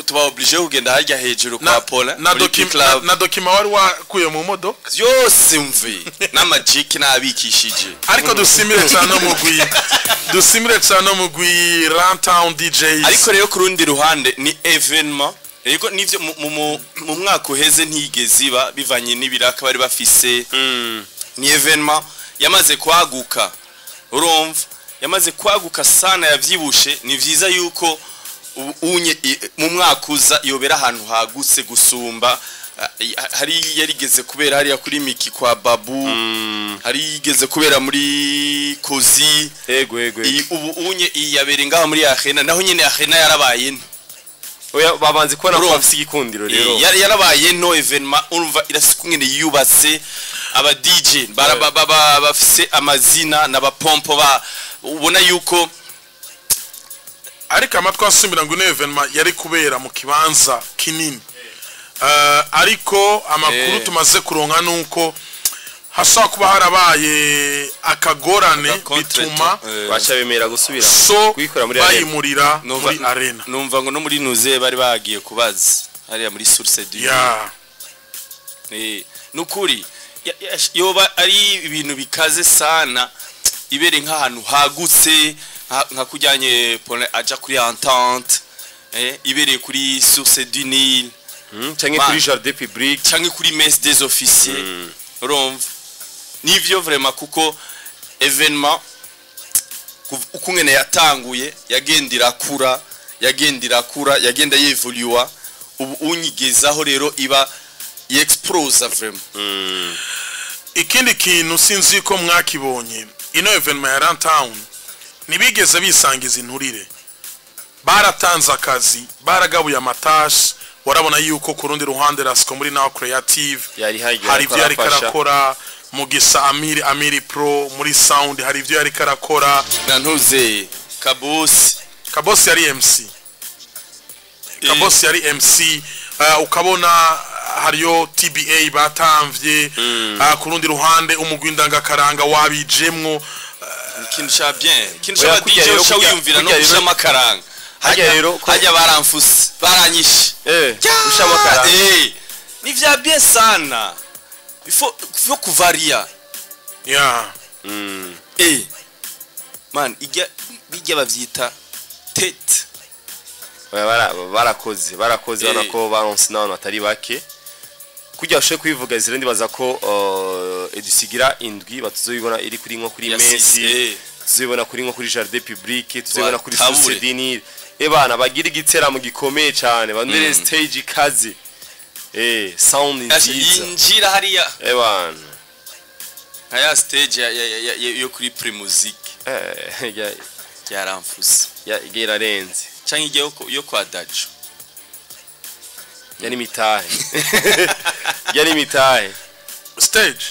Tuba obligé kugenda harya hejuru kwa Paul na muri Club. Na dokima wari wakuye mu modoka. Byose mve n'amajiki nabikishije. Ariko dusimire cyane umugwi, dusimire cyane umugwi Runtown DJs. Ariko rero ku rundi ruhande ni événement rego nivyo mu mwaka uheze ntiyigeze iba bivanye n'ibiraka bari bafise. Ni événement yamaze kwaguka, urumva yamaze kwaguka sana, yavyibushe. Ni vyiza yuko unye mu mwaka uza yobera ahantu hagutse gusumba. Hari yarigeze kubera hariya kuri Miki kwa Babu, hari yigeze kubera muri Kozi. Ego. Ubu unye iyi yabera ngaha muri arena, naho nyene arena yarabaye nto. Oya, babanze kubona ko Urumva. bafise igikundiro rero. Yarabaye no événement, urumva irafise ukungene yubatse, aba DJ bafise amazina n'abapompo ba ubona yuko. Ariko amatwi asumira ngo ino événement yari kubera mu kibanza kinini. Ariko amakuru tumaze kuronka nuko hashobora kuba harabaye akagorane bituma Baca bemera gusubira so kuyikora muri arena. bayimurira muri arena. Numva ngo no muri nuze bari bagiye kubaza hariya muri Source du nukuri yoba ari ibintu bikaze sana ibere nk'ahantu hagutse nka kujyanye Paul aja kuri Entente, ibereye kuri Source du Nil. Canke Man. kuri jardin public. Canke kuri messe des officiers, urumva nivyo vraiment, kuko événement ukungene yatanguye yagenda irakura, yagenda irakura, yagenda yevoluwa, ubu unyigezaho rero iba yexplosa vraiment. Ikindi kintu sinzi ko mwakibonye, ino événement ya Runtown ntibigeze bisangiza inturire, baratanze akazi, baragabuye amatashi. Warabona yuko ku rundi ruhande Rasco muri Now Creative Yari hagiye. hari ibyo yariko arafasha. arakora, Mugisa Amiri, Amiri Pro muri sound hari ibyo yariko arakora. Na ntuze Kabosi. Kabosi yari MC. Kabosi yari MC. Ukabona hariyo TBA batamvye. Ku rundi ruhande umugwi ndangakaranga wabijemwo. Ikintu ca bien, ikintu Oya, ca kurya DJ rero, uca wiyumvira no kurya rero- gushiramo akaranga. Harya Harya rero harya baramfuse, baranyishe. Gushiramo akaranga. Ni vya bien sana, il faut kuvaria. Man, ijya bijya bavyita tête. Oya, barakoze. Urabona ko baronse n'abantu batari bake kugira bashobore kubivuga. Izindi ndibaza ko edusigira indwi batuzoyibona iri kuri nko kuri Ya Messi, sisi, tuzibona kuri nko kuri jardin public, tuzibona kuri Tabure. Source du Nil. Ebana bagira igiteramo gikomeye cyane, bandere stage ikaze. Sound nziza Yinjira hariya ebana nka ya stage yo kuri Primusic. Yaramfuse. Ya irarenze. Canke igihe yo kwa Dajo. Yani mitahe. Yani mitahe. Stage.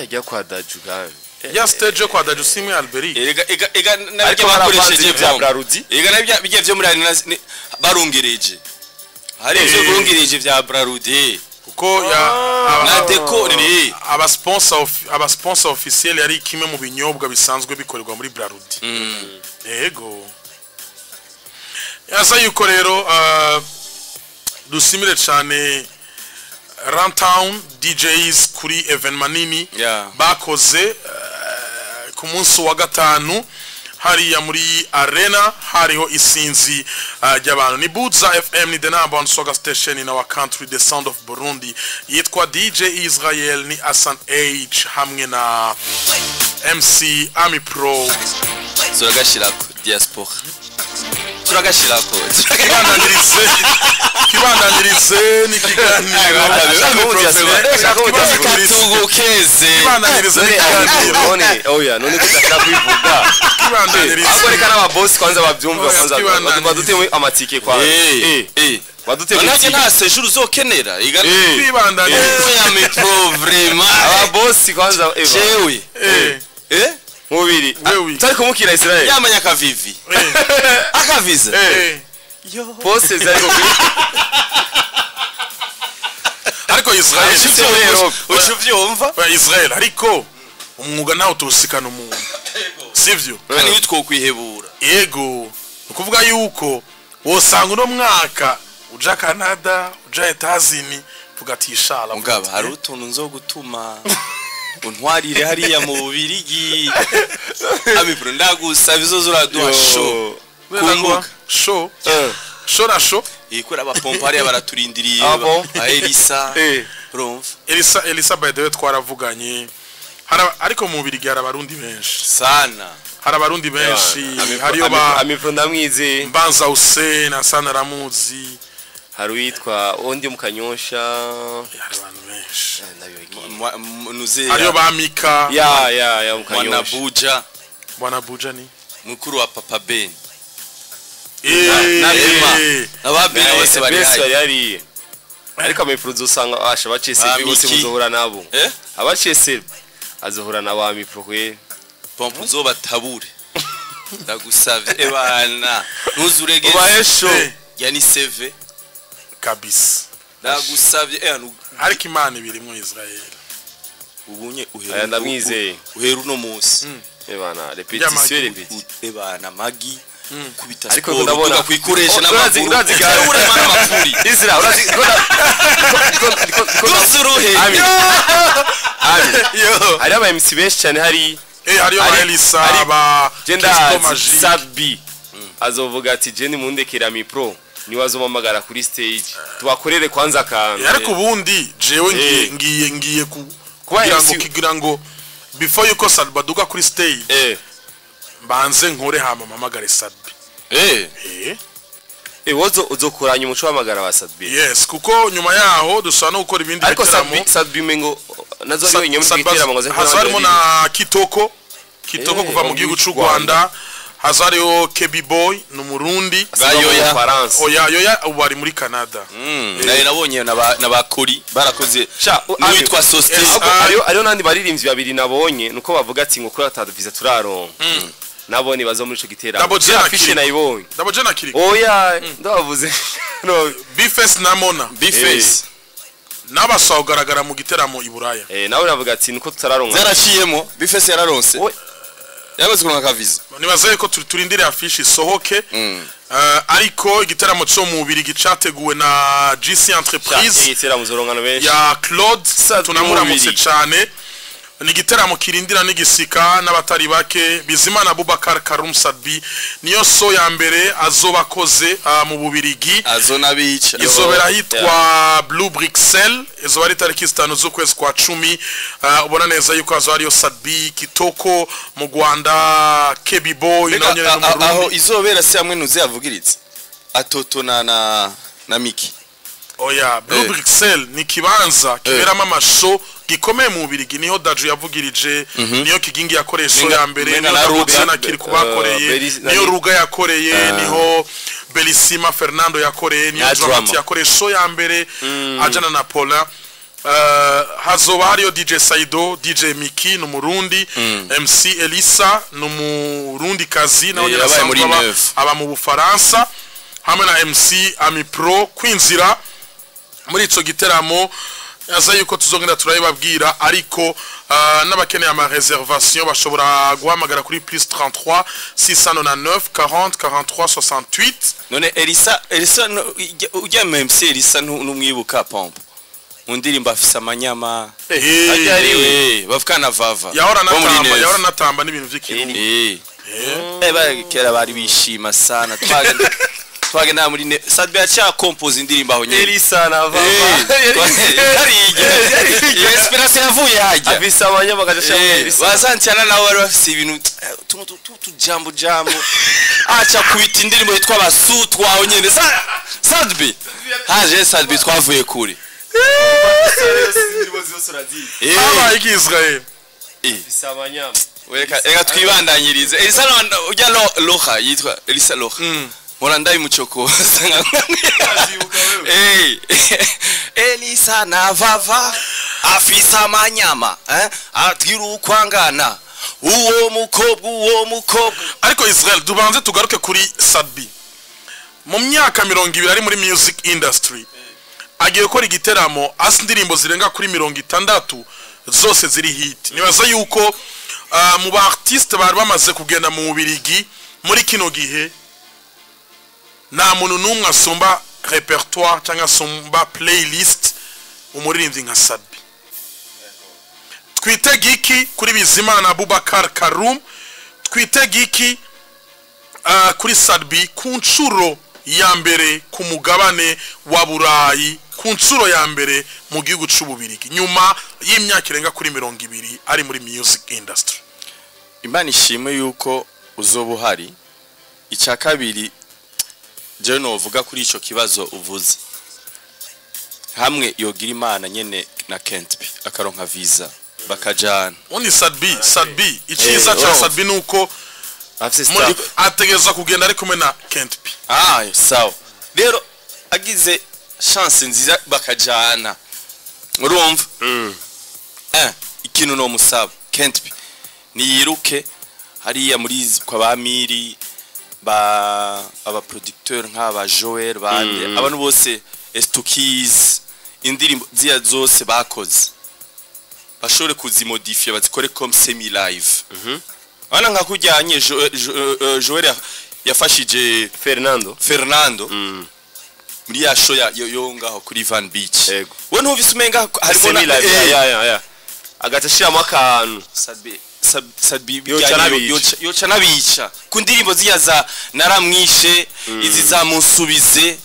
Ijya kwa Dajo gawe. Ya stage yo kwa Dajo simwe Alberi. Ega nabyo bakoresheje bya Brarudi. Ega nabyo bijya byo muri barungereje. Hari ibyo barungereje bya Brarudi. Kuko ya na decor ni aba sponsor officiel yari kimwe mu binyobwa bisanzwe bikorerwa muri Brarudi. Yego. Yasa yuko rero dusimire cyane Runtown DJs kuri evenement nini bakoze ku munsi wa gatanu hariya muri arena hariho isinzi ry'abantu. Ni Buza FM, ni the number one soga station in our country, the sound of Burundi. Yitwa DJ Israel, ni Hassan H hamwe na MC Ami Pro. Turagashirako diaspora. Turagashirako. Kibandanirize ni kiganiro. Kibandanyirize none oya none kudashaka kwivuga. Kibandanirize. Ahubwo reka n'aba boss kwanza babyumve kwanza badute amatike kwa. Badute amatike. Nta séjour uzokenera. Kibandanirize. Ya metro vraiment. Aba boss kwanza jewe. Mubiri. Tari kumukira Israel. Yamanya kavivi. Akaviza. Yo. Boss zari ko. Ariko Israel ucuvyumva? Israel ariko umwuga nawo tusikana umuntu. Sivyo? Kandi witwo kwihebura. Yego. Ukuvuga yuko wosanga uno mwaka uja Canada, uja Etazini, vuga ati inshallah. Mugaba hari utuntu nzogutuma untwarire hariya mu Bubirigi. Ami Pro ndagusaba izozo uraduha show. Kumbuka show. Show na show. Ikora abapompa hariya baraturindiriye. Elisa. Urumva? Elisa by the way twaravuganye. Ariko mu Bubirigi hari abarundi benshi. Sana. Hari abarundi benshi. Hariyo ba Ami Pro ndamwize. Mbanza Hussein, Hassan Ramuzi. Hari witwa ondi mukanyosha. Hari abantu benshi. Nuze. Hariyo ba Mika. Ya mukanyosha. Bwana Buja. Bwana Buja ni mukuru wa Papa Ben. Na Emma. Aba Ben bose bari hari. Ariko Ami Pro uzosanga asha bacese bose muzohura nabo. Abacese azohura na ba Ami Pro kwe. Pompe uzobatabure. Ndagusavye ebana. Ntuzuregeze. Ubahesho. Yani CV kabisa. Ndagusavye ariko Imana ibiri mu Israel. Ubunye uhera ndamwizeye. Uhera uno munsi. Ebana repetition repetition. Ebana magi kubita ariko ndabona kwikoresha n'amaguru. Urema n'amafuri. Israel urazi Dusuruhe. Ami. Yo. Hari aba MC benshi cyane hari hariyo ba Elisa ba Kristo Magic. Sabi azovuga ati je nimundekera Ami Pro niwe azomamagara kuri stage tubakorere kwanza akantu. Ariko ubundi jewe ngiye kugira ngo before yuko Salbaduga kuri stage mbanze nkore hama mamagare Sadbi. Wozo uzokuranya umuco wamagara wa Sadbi. Yes, kuko nyuma yaho dusa no gukora ibindi bitaramo. Ariko Sadbi mengo nazo ari wenyine mu gitaramo ngo hazarimo na Kitoko kuva mu gihugu cy'u Rwanda. Hazariho KB Boy ni umurundi. Yoya. Oya Yoya ubu ari muri Canada. Naye nabonye n'abakori barakoze n'uwitwa Sostes. Hariyo nandi baririmbyi babiri nabonye nuko bavuga ati ngo kuri atatu visa turaronka. Nabone bazo muri ico giteramo. Afishe nayibonye. Double J na Kiriko. Oya ndabavuze. No Bface na Mona. Bface. Nabasaba kugaragara mu giteramo i Buraya. Nawe navuga ati nuko tutararonka. Zaraciyemo Bface yararonse. Yabaze kuronka visa. Nibaze ko turindire afishe isohoke. Ariko igitaramo cyo mu Bubirigi categuwe na GC Entreprise. Igitaramo zorongano benshi. Ya Claude tunamuramutse cyane. Ni igitaramo kirindira n'igisika n'abatari bake. Bizimana Abubakar Karum Sadbi niyo so ya mbere azobakoze mu Bubirigi. Azona bica. Izobera hitwa Blue Bruxelles, izoba ari tariki 5 z'ukwezi kwa 10. Ubona neza yuko azo ariyo Sadbi Kitoko mu Rwanda, KB Boy na nyene mu Burundi. Aho izobera se hamwe nuze yavugiritse. Atoto na Miki. Oya, Blue Bruxelles ni kibanza kiberamo amashow gikomeye mu Bubirigi. Niho Daju yavugirije, niyo Kigingi yakoreye show ya mbere, Menga niyo na Ruga. Damutsena kiri kubakoreye, niyo Ruga yakoreye, niho Belisima Fernando yakoreye, niyo Na Dramati Drama. yakoreye show ya mbere ajana na Paulin. Hazoba hariyo DJ Saido, DJ Miki ni Umurundi, MC Elisa ni Umurundi kazi nawe Eh, nyene yabaye asanzwe muri Neuf. aba mu Bufaransa, hamwe na MC Ami Pro. Kwinzira muri ico giteramo aza yuko tuzongera turabibabwira, ariko n'abakeneye ama réservation bashobora guhamagara kuri +33 699 40 43 68. None Elisa ujya MC Elisa, ntumwibuka pompe mu ndirimbo afise amanyama? Eh, Bavukana na Vava yahora bo muri natamba, Neuf. yahora natamba n'ibintu vy'ikirundi. Kera bari bishima sana, twagenda muri Sadbe yaciye compose indirimbo aho nyene. Elisa na Vava. Yari inspiration yavuye hajya. Afise abanyama agaca Elisa. Basantiana nabo bari bafise ibintu tujambo jambo, aca kubita indirimbo yitwa Basutwa aho nyene. Sadbi haje, Sadbi twavuye kure. Indirimbo zose urazizi. Habaye iki, Israel? Afise abanyama. Reka twibandanyirize. Elisa ujya Loha, yitwa Elisa Loha, mpora ndabimucokoza. Urazibuka wewe? Elisa na Vava afise amanyama, eh? Atwira ukwangana uwo mukobwa, uwo mukobwa. Ariko Israel, dubanze tugaruke kuri Sadbi. Mu myaka 20 ari muri music industry, agiye gukora igiteramo asa indirimbo zirenga kuri 60 zose ziri hit. Nibaza yuko mu ba artiste bari bamaze kugenda mu Bubirigi muri kino gihe, nta muntu n'umwe asumba répertoire cyangwa asumba playlist umuririmbyi nka Sadbi. Twitege iki kuri Bizimana Abubakar Karum? Twitege iki kuri Sadbi ku nshuro ya mbere ku mugabane wa Burayi, ku nshuro ya mbere mu gihugu c'Ububirigi, nyuma y'imyaka irenga kuri 20 ari muri music industry? Imana ishimwe yuko uzoba uhari. Icya kabiri jewe novuga kuri ico kibazo uvuze, hamwe yogira Imana nyene na Kentp akaronka visa bakajana. Undi Sadbi, iciza ca urumva. Sadbi nuko Afise muri staff. ategerezwa kugenda ari kumwe na Kent P. Ah, sawa. Rero agize chance nziza bakajana, urumva, ikintu no musaba Kent P, niyiruke hariya muri kwa ba Miri, ba aba producteur nk'aba Joel, bande, abantu bose Estukiz, indirimbo ziya zose bakoze bashobore kuzimodifier, bazikore comme semi live. Wana nka kujyanye Joel yafashije Fernando. Fernando muri ya show ya yo ngaho kuri Van Beach. Yego. We ntuvise umenga harimo Semi live. Ya, agaca ashiramo akantu. Sadbi Sadbi Yoca bijyanye n'abica. yoca n'abica ku ndirimbo ziya za Naramwishe, izi za Munsubize,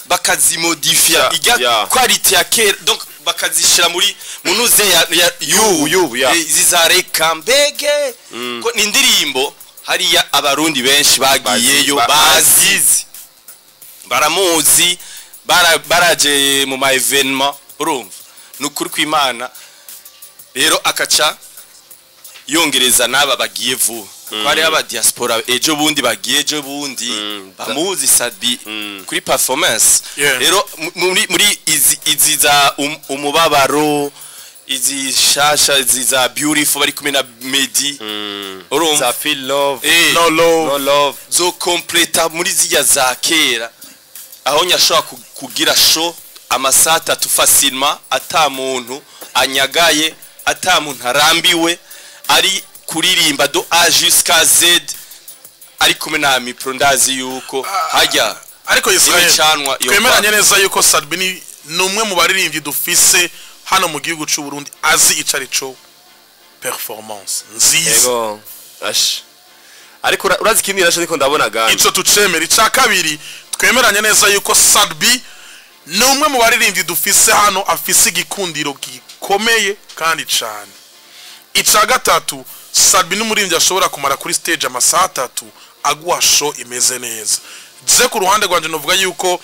bakazimodifia ijya quality ya kera, donc bakazishira muri munuze ya Yubu, yubu, ya. Izi za Reka Mbege, ko ni indirimbo hariya Abarundi benshi bagiyeyo bazizi, baramuzi, baraje mu ma événement. Urumva, ni ukuri kw'Imana. Rero akaca yongereza n'aba bagiye vuba, kuko hariho aba diaspora ejo bundi bagiye, ejo bundi bamuzi Sadbi kuri performance. Rero muri izi za umubabaro, izi shasha, izi za Beautiful bari kumwe na Medi, urumva, Za Feel Love. No Love. No Love. Zo completa muri zirya za kera, aho nyashobora kugira show amasaha 3 facilement, ata muntu anyagaye, ata muntu arambiwe, ari kuririmba do A jusqu'à Z ari kumwe na Mipro. Ndazi yuko hajya Ariko Israel, imicanwa iyo twemeranye neza yuko Sadbi ni umwe mu baririmbyi dufise hano mu gihugu c'u Burundi azi ico ari co performance nziza. Yego. Ash. Ariko urazi ikindi nasho niko ndabona gani? Ico tucemera. Ica kabiri, twemeranye neza yuko Sadbi ni umwe mu baririmbyi dufise hano afise igikundiro gikomeye kandi cane. Ica gatatu, Sadbi n'umuririmbyi ashobora kumara kuri stage amasaha 3 aguha show imeze neza. Je ku ruhande rwanje novuga yuko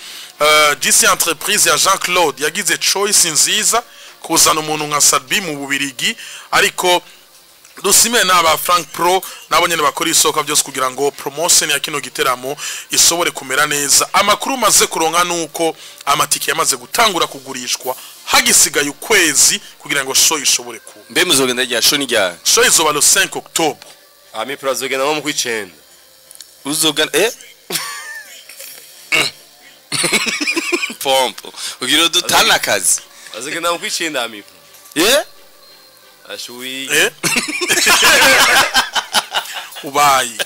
GC Entreprise ya Jean Claude yagize choice nziza kuzana umuntu nka Sat-B mu Bubirigi, ariko dusime n'aba Frank Pro nabo nyene bakora isoka byose kugira ngo promotion ya kino giteramo isobore kumera neza. Amakuru maze kuronka nuko amatike yamaze gutangura kugurishwa hagisigaye ukwezi kugira ngo show ishobore kuba. Mbe muzogenda rya show ni rya Show izoba le 5 octobre. Ami Pro azogenda nko mu kwicenda. Uzogana pompo ugira dutana akazi. Azogenda mu kwicenda Ami Pro. Ashuwi. Ubaye.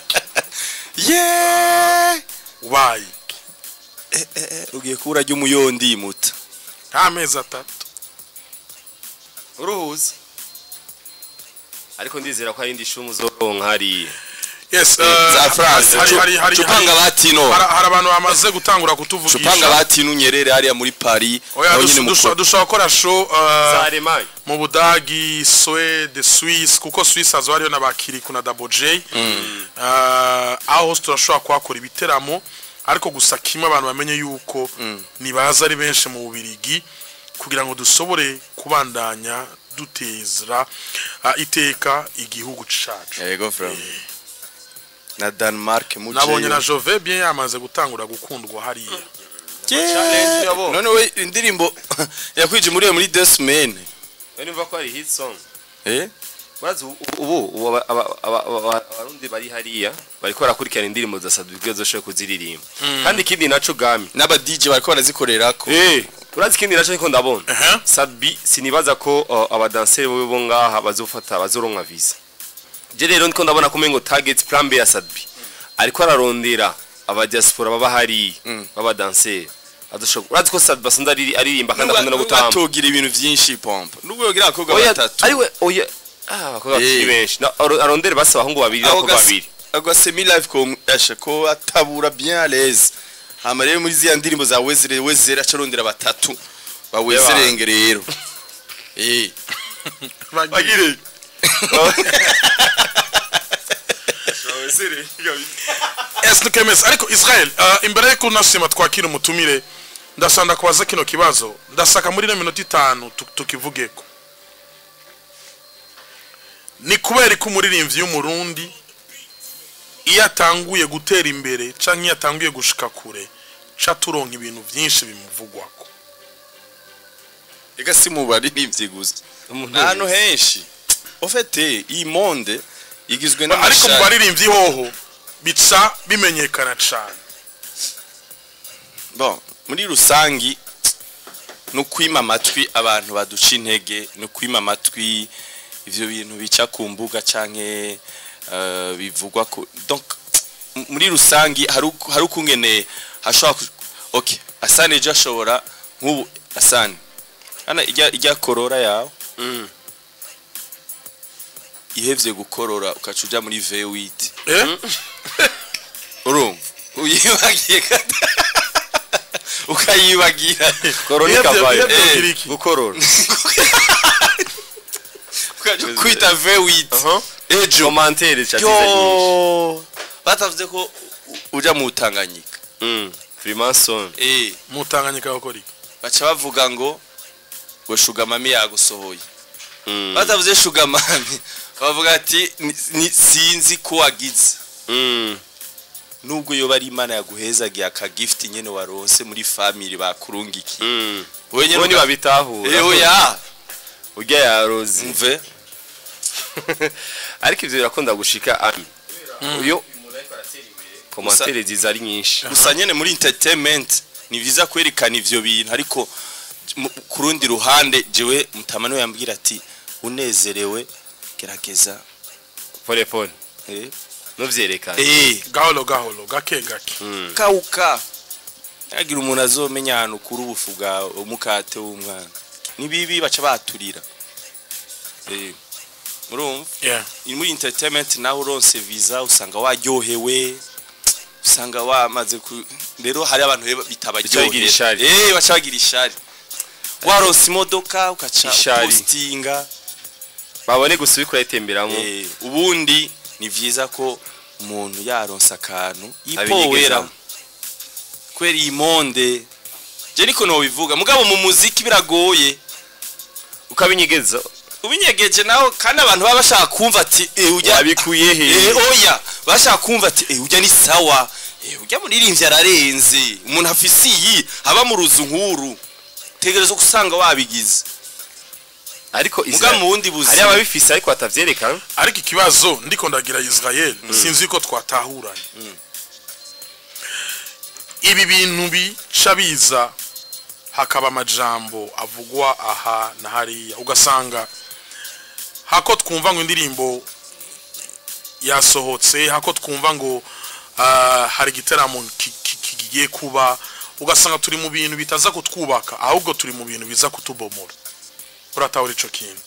Ubaye. Ugiye kubura ry'umuyondi muta. Amezi atatu. Uruhuze. Ariko ndizera ko hari indi shumu zoronka hariya. Yes, za France. Hari Cupanga batino. Hari abantu bamaze gutangura kutuvugisha. Cupanga batino Nyerere hariya muri Paris. Oya, dushobora gukora show za Allemagne, mu Budagi, Suède, Suisse, kuko Suisse hazo hariyo n'abakiriku na Double J. Aho turashobora kuhakora ibiteramo, ariko gusa kimwe abantu bamenye yuko nibaza ari benshi mu Bubirigi kugira ngo dusobore kubandanya dutezra iteka igihugu cacu. Yego from na Denmark muje. Nabonye na Jove bien yamaze gutangura gukundwa hariya. None we indirimbo yakwije muri muri 2 semaines. None umva ko ari hit song. Urazi ubu abarundi bari hariya bariko barakurikirana indirimbo za Sat-B zoshoye kuziririmba. Kandi ikindi naco gami n'aba DJ bariko barazikorerako. Urazi ikindi naco niko ndabona. Sat-B sinibaza ko abadanseri bo ngaha bazofata bazoronka visa. Je rero ndiko ndabona ko mengo target plan B ya Sat-B ariko ararondera aba diaspora baba hari baba danseri. Adashobora. Urazi ko Sat-B asanzwe aririmba kandi akunda no gutamba. Atogira ibintu vyinshi pompa. Nubwo yogira abakobwa batatu. Ariwe oya abakobwa batatu benshi. Arondere basa abahungu babiri n'abakobwa babiri. Agwa semi live ko asha ko atabura bien à l'aise. Hama rero muri ziya ndirimbo za Wezere Wezere acarondera batatu ba Wezerenge rero. Bagire. Est ariko Israel imbere yuko nasema twakira umutumire ndasanda kubaza kino kibazo ndasaka muri no minota 5 tukivugeko. Ni kubera ko umuririmbyi w'umurundi iyo atanguye gutera imbere canke iyo atanguye gushika kure ca turonka ibintu byinshi bimuvugwako. Ega si mu baririmbyi gusa, ahantu henshi ofete iyi monde igizwe n'amashari. Ariko mu baririmbyi hoho bica bimenyekana cyane. Bon, muri rusangi no kwima amatwi abantu baduca intege, no kwima amatwi ivyo bintu bica ku mbuga canke bivugwa ko. Donc muri rusangi hari ukungene hashobora okay, Asane je ashobora nk'ubu Asane ana ijya korora yawe ihevye gukorora ukacuja muri V8 urumva uyibagiye ukayibagira korora ikavayo gukorora kwita V8 ejo commentaire cha nyinshi batavuze ko uja mu Tanganyika Freemason mu Tanganyika bakora iki baca bavuga ngo Sugar Mami yagusohoye batavuze Sugar Mami bavuga ati sinzi ko wagize nubwo yoba ari Imana yaguhezagiye aka gift nyene waronse muri family bakurungiki wewe nyene babitahura oya urya yarozi mve ariko ivyo birakunda gushika ami uyo commentaire ziza ari nyinshi gusa nyene muri entertainment ni vyiza kwerekana ivyo bintu ariko kurundi ruhande jewe mutamano yambwira ati unezerewe gerageza pole pole nuvyerekana gaholo gaholo gake gake kauka agira umuntu azomenya ahantu kuri ubufu bwa umukate w'umwana ni bibi baca baturira murumva muri entertainment naho uronse visa usanga waryohewe usanga wamaze rero hari abantu bitabaryohera baca bagira ishari waronse imodoka ukaca postinga babone gusubikora itemberamo ubundi ni vyiza ko umuntu yaronse akantu yipowera Kubera iyi monde je niko nobivuga, mugabo mu muziki biragoye. Ukabinyegeza. Ubinyegeje naho, kandi abantu baba bashaka kumva ati ujya wabikuye he? Oya, bashaka kumva ati ujya ni sawa, ujya muririmbyi ararenze, umuntu afise iyi aba mu ruzu nkuru, tegereza gusanga wabigize. Ariko muga mu wundi buzima hari ababifise ariko batavyerekana. Ariko ikibazo ndiko ndagira Israel, sinzi ko twatahuranye. Ibi bintu bica biza hakaba amajambo avugwa aha na hariya, ugasanga hako twumva ngo indirimbo yasohotse, hako twumva ngo hari igiteramo kigiye kuba, ugasanga turi mu bintu bitaza kutwubaka, ahubwo turi mu bintu biza kutubomora. Uratahura ico kintu?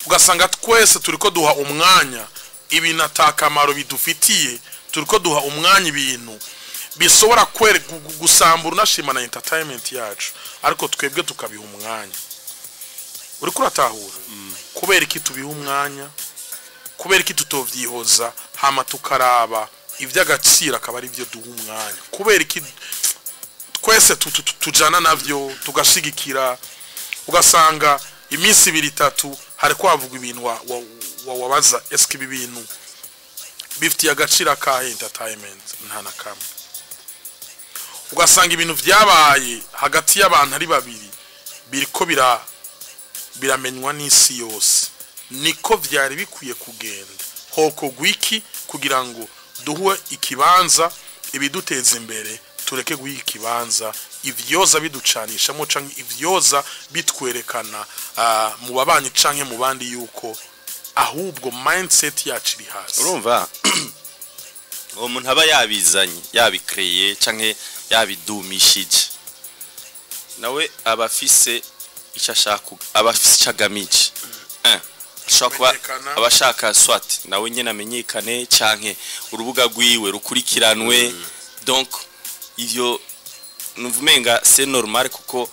Ugasanga twese turiko duha umwanya ibintu atakamaro bidufitiye, turiko duha umwanya ibintu bishobora gusambura unashima na entertainment yacu, ariko twebwe tukabiha umwanya. Uriko uratahura? Kubera iki tubiha umwanya? Kubera iki tutovyihoza hama tukaraba ivy'agaciro akaba ari byo duha umwanya? Kubera iki twese tujana navyo tugashigikira? Ugasanga iminsi ibiri itatu hari kwavuga ibintu wabaza eske ibi bintu bifitiye agaciro akahe entertainment? Nta na kamwe. Ugasanga ibintu vyabaye hagati y'abantu ari babiri biriko biramenywa n'isi yose. Niko vyari bikwiye kugenda. Hoko gwiki kugira ngo duhe ikibanza ibiduteza imbere, tureke guha ikibanza ivyoza biducanishamo canke ivyoza bitwerekana mu babanyi canke mu bandi yuko ahubwo mindset yacu iri hasi. Urumva uwo muntu aba yabizanye, yabikreye canke yabidumishije, nawe aba afise icyo ashaka, aba afise icyo agamije. Ashobora kuba Kumenyekana. abashaka swat nawe nyene amenyekane canke urubuga rwiwe rukurikiranwe. Donc ivyo nuvumenga c'est normal, kuko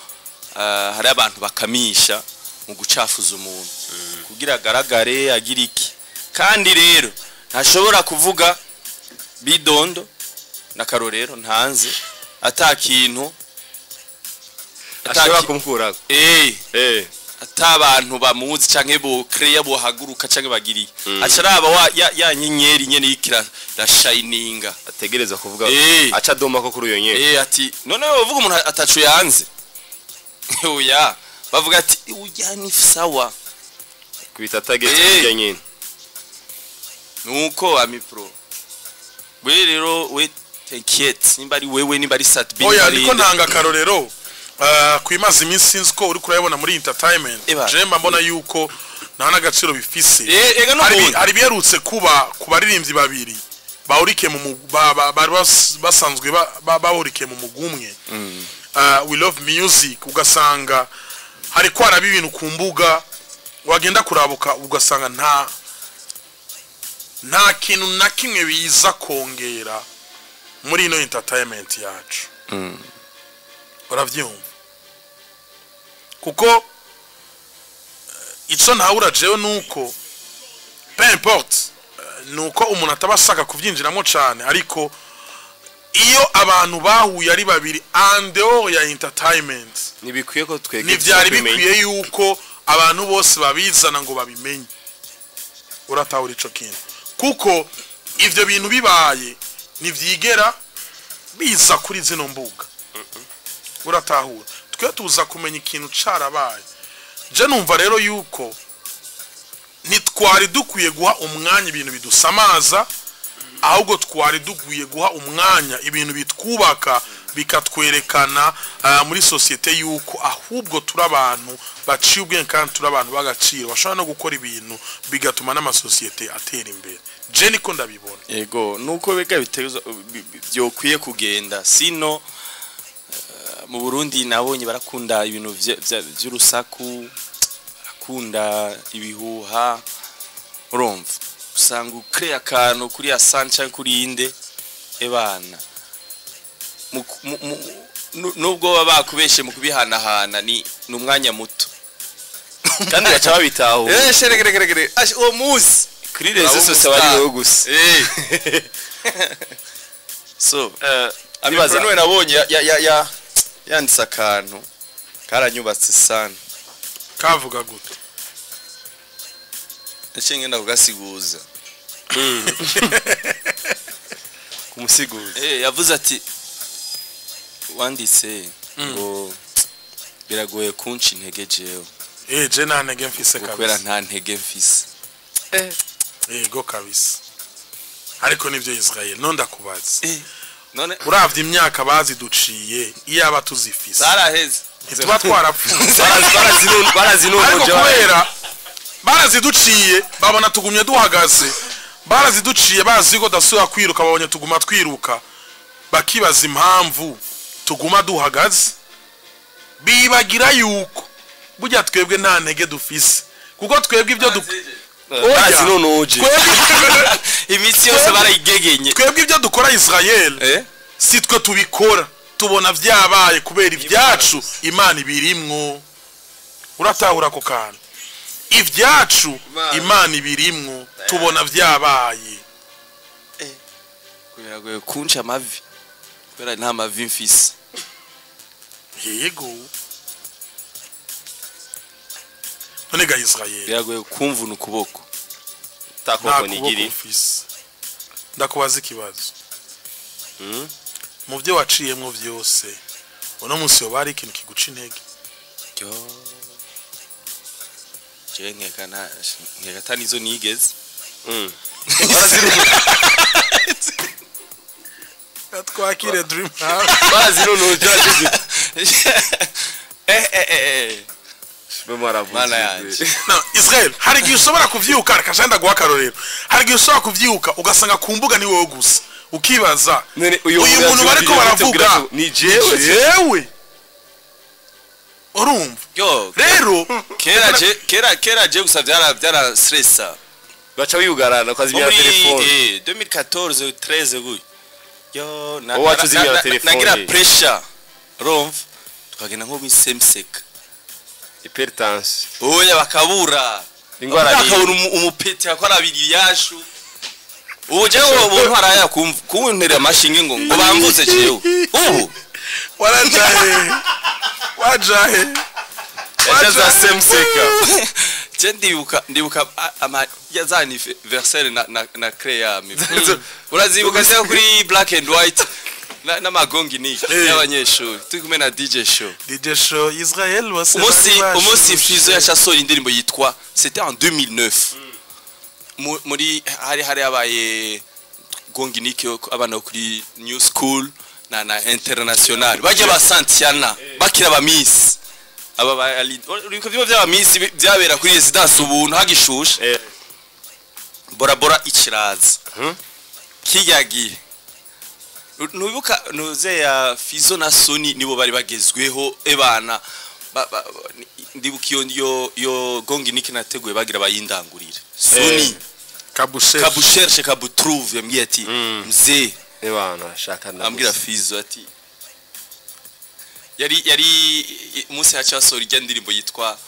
hari abantu bakamisha mu gucafuza umuntu kugira agaragare agira iki. Kandi rero ntashobora kuvuga bidondo na karorero ntanze ata kintu ashobora kumukurako. Ata abantu bamuzi canke bo creya bohaguruka canke bagiriye, acaraba wa ya nyenyeri nyene yikira la shininga. Ategereza kuvuga aca doma ko kuri uyo nyene. Ati none bavuga umuntu atacu yanze, oya bavuga ati ujya ni sawa. Kubita target kurya nyene. Nuko amipro we rero we t'inquiète, nimba ari wewe, nimba ari Sat-B. Oya, ndiko ntanga akarorero kwimaza iminsi, sinzi ko uri kurayabona muri entertainment. Eba. Je mba mbona yuko nta n'agaciro bifise. Ega Hari n'ubundi hari biherutse kuba ku baririmbyi babiri bahurikiye mu bari basanzwe bahurikiye mu mugumwe, We Love Music, ugasanga hari kwaraba ibintu ku mbuga, wagenda kurabuka ugasanga nta kintu na kimwe biza kongera muri ino entertainment yacu. Uravyumva? Kuko ico ntawura jewe nuko peu importe, nuko umuntu ataba ashaka kuvyinjiramo cane, ariko iyo abantu bahuye ari babiri en dehors ya entertainment, ntibikwiye ko twege ntivyari bikwiye yuko abantu bose babizana ngo babimenye. Uratahura ico kintu? Kuko ivyo bintu bibaye ntivyigera biza kuri zino mbuga. Uratahura? Twe tuza kumenya ikintu carabaye. Je numva rero yuko ntitwari dukwiye guha umwanya ibintu bidusamaza, ahubwo twari dukwiye guha umwanya ibintu bitwubaka, bikatwerekana muri sosiyete yuko ahubwo turi abantu baciye ubwenge kandi turi abantu b'agaciro, bashobora no gukora ibintu bigatuma n'amasosiyete atera imbere. Je niko ndabibona. Yego, nuko bega biteza byokwiye kugenda. Sino mu Burundi nabonye barakunda ibintu vy'urusaku, barakunda ibihuha. Urumva usanga ukreye akantu kuri Asan canke kuri inde, ebana nubwo baba bakubeshe mu kubihanahana ni umwanya muto. Kandi baca babitahura. Sheregeregere uwo musi kuri réseaux sociaux bari wowe gusa. So Amipro niwe nabonye ya yanditse akantu karanyubatse sana. Kavuga gute? Naciye ngenda kugasiguza. Kumusiguza. Yavuze ati wanditse ngo biragoye kunca intege jewe. Je nta ntege mfise kabisa. Kubera nta ntege mfise. Yego kabisa. Ariko nivyo Israel no ndakubaza. None uravye imyaka baziduciye iyaba tuzifise. Zaraheze. Tuba twarapfuye. Barazinunuje kubera baraziduciye babona tugumye duhagaze. Baraziduciye bazi ko dasubira kwiruka babonye tuguma twiruka. Bakibaza impamvu tuguma duhagaze. Bibagira yuko burya twebwe nta ntege dufise. Kuko twebwe ibyo barazinunuje. Imitsi yose barayigegenye. Twebwe ibyo dukora Israel si twe tubikora. Tubona vyabaye kubera ibyacu Imana ibirimwo. Uratahura ko kantu. Ibyacu Imana ibirimwo tubona vyabaye. Biragoye kunca amavi. Kubera nta mavi mfise. Yego. None ga Israel. Biragoye kumvuna ukuboko. Takoko nigiri. Ndakubaza ikibazo. Mu byo waciyemwo byose uno munsi yo bari ikintu kiguca intege. Yo. Je nkeka tanizo nigeze. Twakire Dream House. Barazinunuje. No, Israel, hari igihe ushobora kuvyuka akajanda guha akarorero. Hari igihe ushobora kuvyuka ugasanga ku mbuga ni wowe gusa. Ukibaza uyu muntu bariko baravuga ni jewe. Urumva? Yo, rero kera je gusa byara stressa. Baca biyugarana ukazimya telefone. 2014 13 guy. Yo, nagira pressure. Urumva? Tukagenda nko mu semsek. Hypertension. Oya bakabura. Ingwara ni bakabura umupeti akora abiri yashu. Uje wo ntwara kuntera amashinge ngo bamvuze jewe. Ubu warajahe. Wajahe. Yajaza semseka. Je ndibuka ama yazani versaire na créa mi. Urazibuka se kuri black and white n'amagongi ni y'abanyeshuri turi kumwe na DJ Show. DJ Show Israel wase umunsi Fizo yacasohoye indirimbo yitwa c'était en 2009. Muri hari abaye gongi niki abana kuri New School na International bajya ba Santiana bakira ba Miss aba ba uriko byo byaba Miss byabera kuri residence ubuntu hagishushe. Bora bora ikiraza kiyagiye. Nubibuka nuze ya Fizo na Sony nibo bari bagezweho ebana ndibuka iyo gongi niki nateguye bagira bayindangurire Sony kabushershe kabutrouve yambwiye ati mzee ebana shaka na ambwira Fizo ati yari umunsi yacasohora ijya ndirimbo yitwa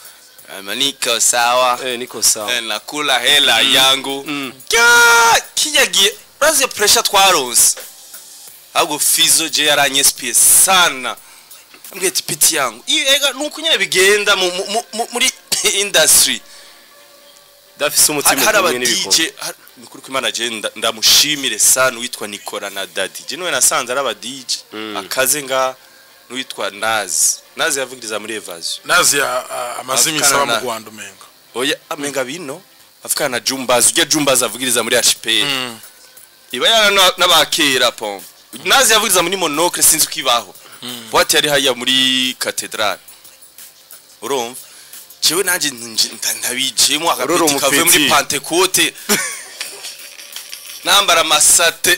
Niko sawa niko sawa nakula hela yangu kinyagiye urazi pressure twaronse. Ahubwo Fizo je yaranyespie sana. Ambwiye ati piti yangu ega nuko nyine bigenda muri industry. Dafise umutima kumwe n'ibikora. Nukuri kw'Imana je ndamushimire sana witwa Nicola na Daddy. Je niwe nasanze ari aba DJ akaze nga n'uwitwa Nazi. Nazi yavugiriza muri Evasion. Nazi amazimi saba mu Rwanda umenga. Oya amenga bino afukana na Jumbazi ujya Jumbazi avugiriza muri HPR. Iba yana n'abakera pompe. Nazi yavugiriza muri Monocle sinzi ukibaho. Boîte yari haya muri cathedrale. Urumva? Jewe nanje ndabijemo akapeti kave muri Pentecote. Nambara masate.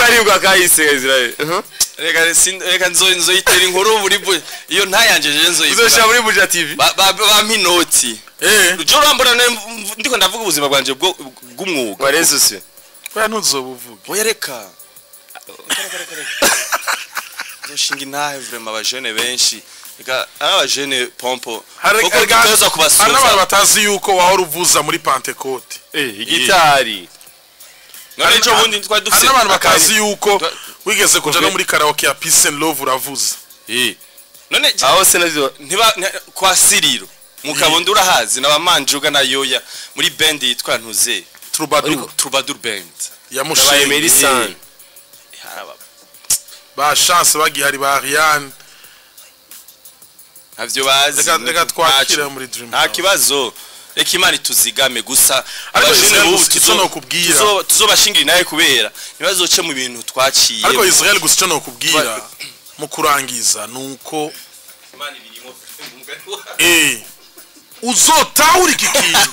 Aribwa kahise Israel. Reka nzoyitera inkuru muri iyo ntayanjeje nzoyivuga. Uzoshira muri Buja TV. Bampa inoti. Jo rambona ndiko ndavuga ubuzima bwanje bw'umwuga. Warezuse. Oya ntuzobuvuge. Oya reka. Nzoshinga intahe vraiment abajene benshi. Reka abajene pompo. Kuko gitoza kubasuza. Hari n'abantu batazi yuko wahora uvuza muri Pentecote. Igitari. None ejo bundi twari dufise n'abantu bakazi yuko wigeze kuja no muri karaoke ya Peace and Love uravuza. None aho se navyo ntiba kwa Siriro mukabondo urahazi n'abamanjuga na yoya muri band yitwa Ntuze Troubadour band ya Mushenge ba chance bagihari ba Ariane ntavyo bazi. Reka twakira muri Dream nta kibazo, reka Imana ituzigame gusa. Abajene bubu tuzonokubwira tuzobashingira naye kubera ntibazoce mu bintu twaciye. Ariko Israel gusa ico nokubwira mu kurangiza nuko Imana ibirimo uzotahura iki kintu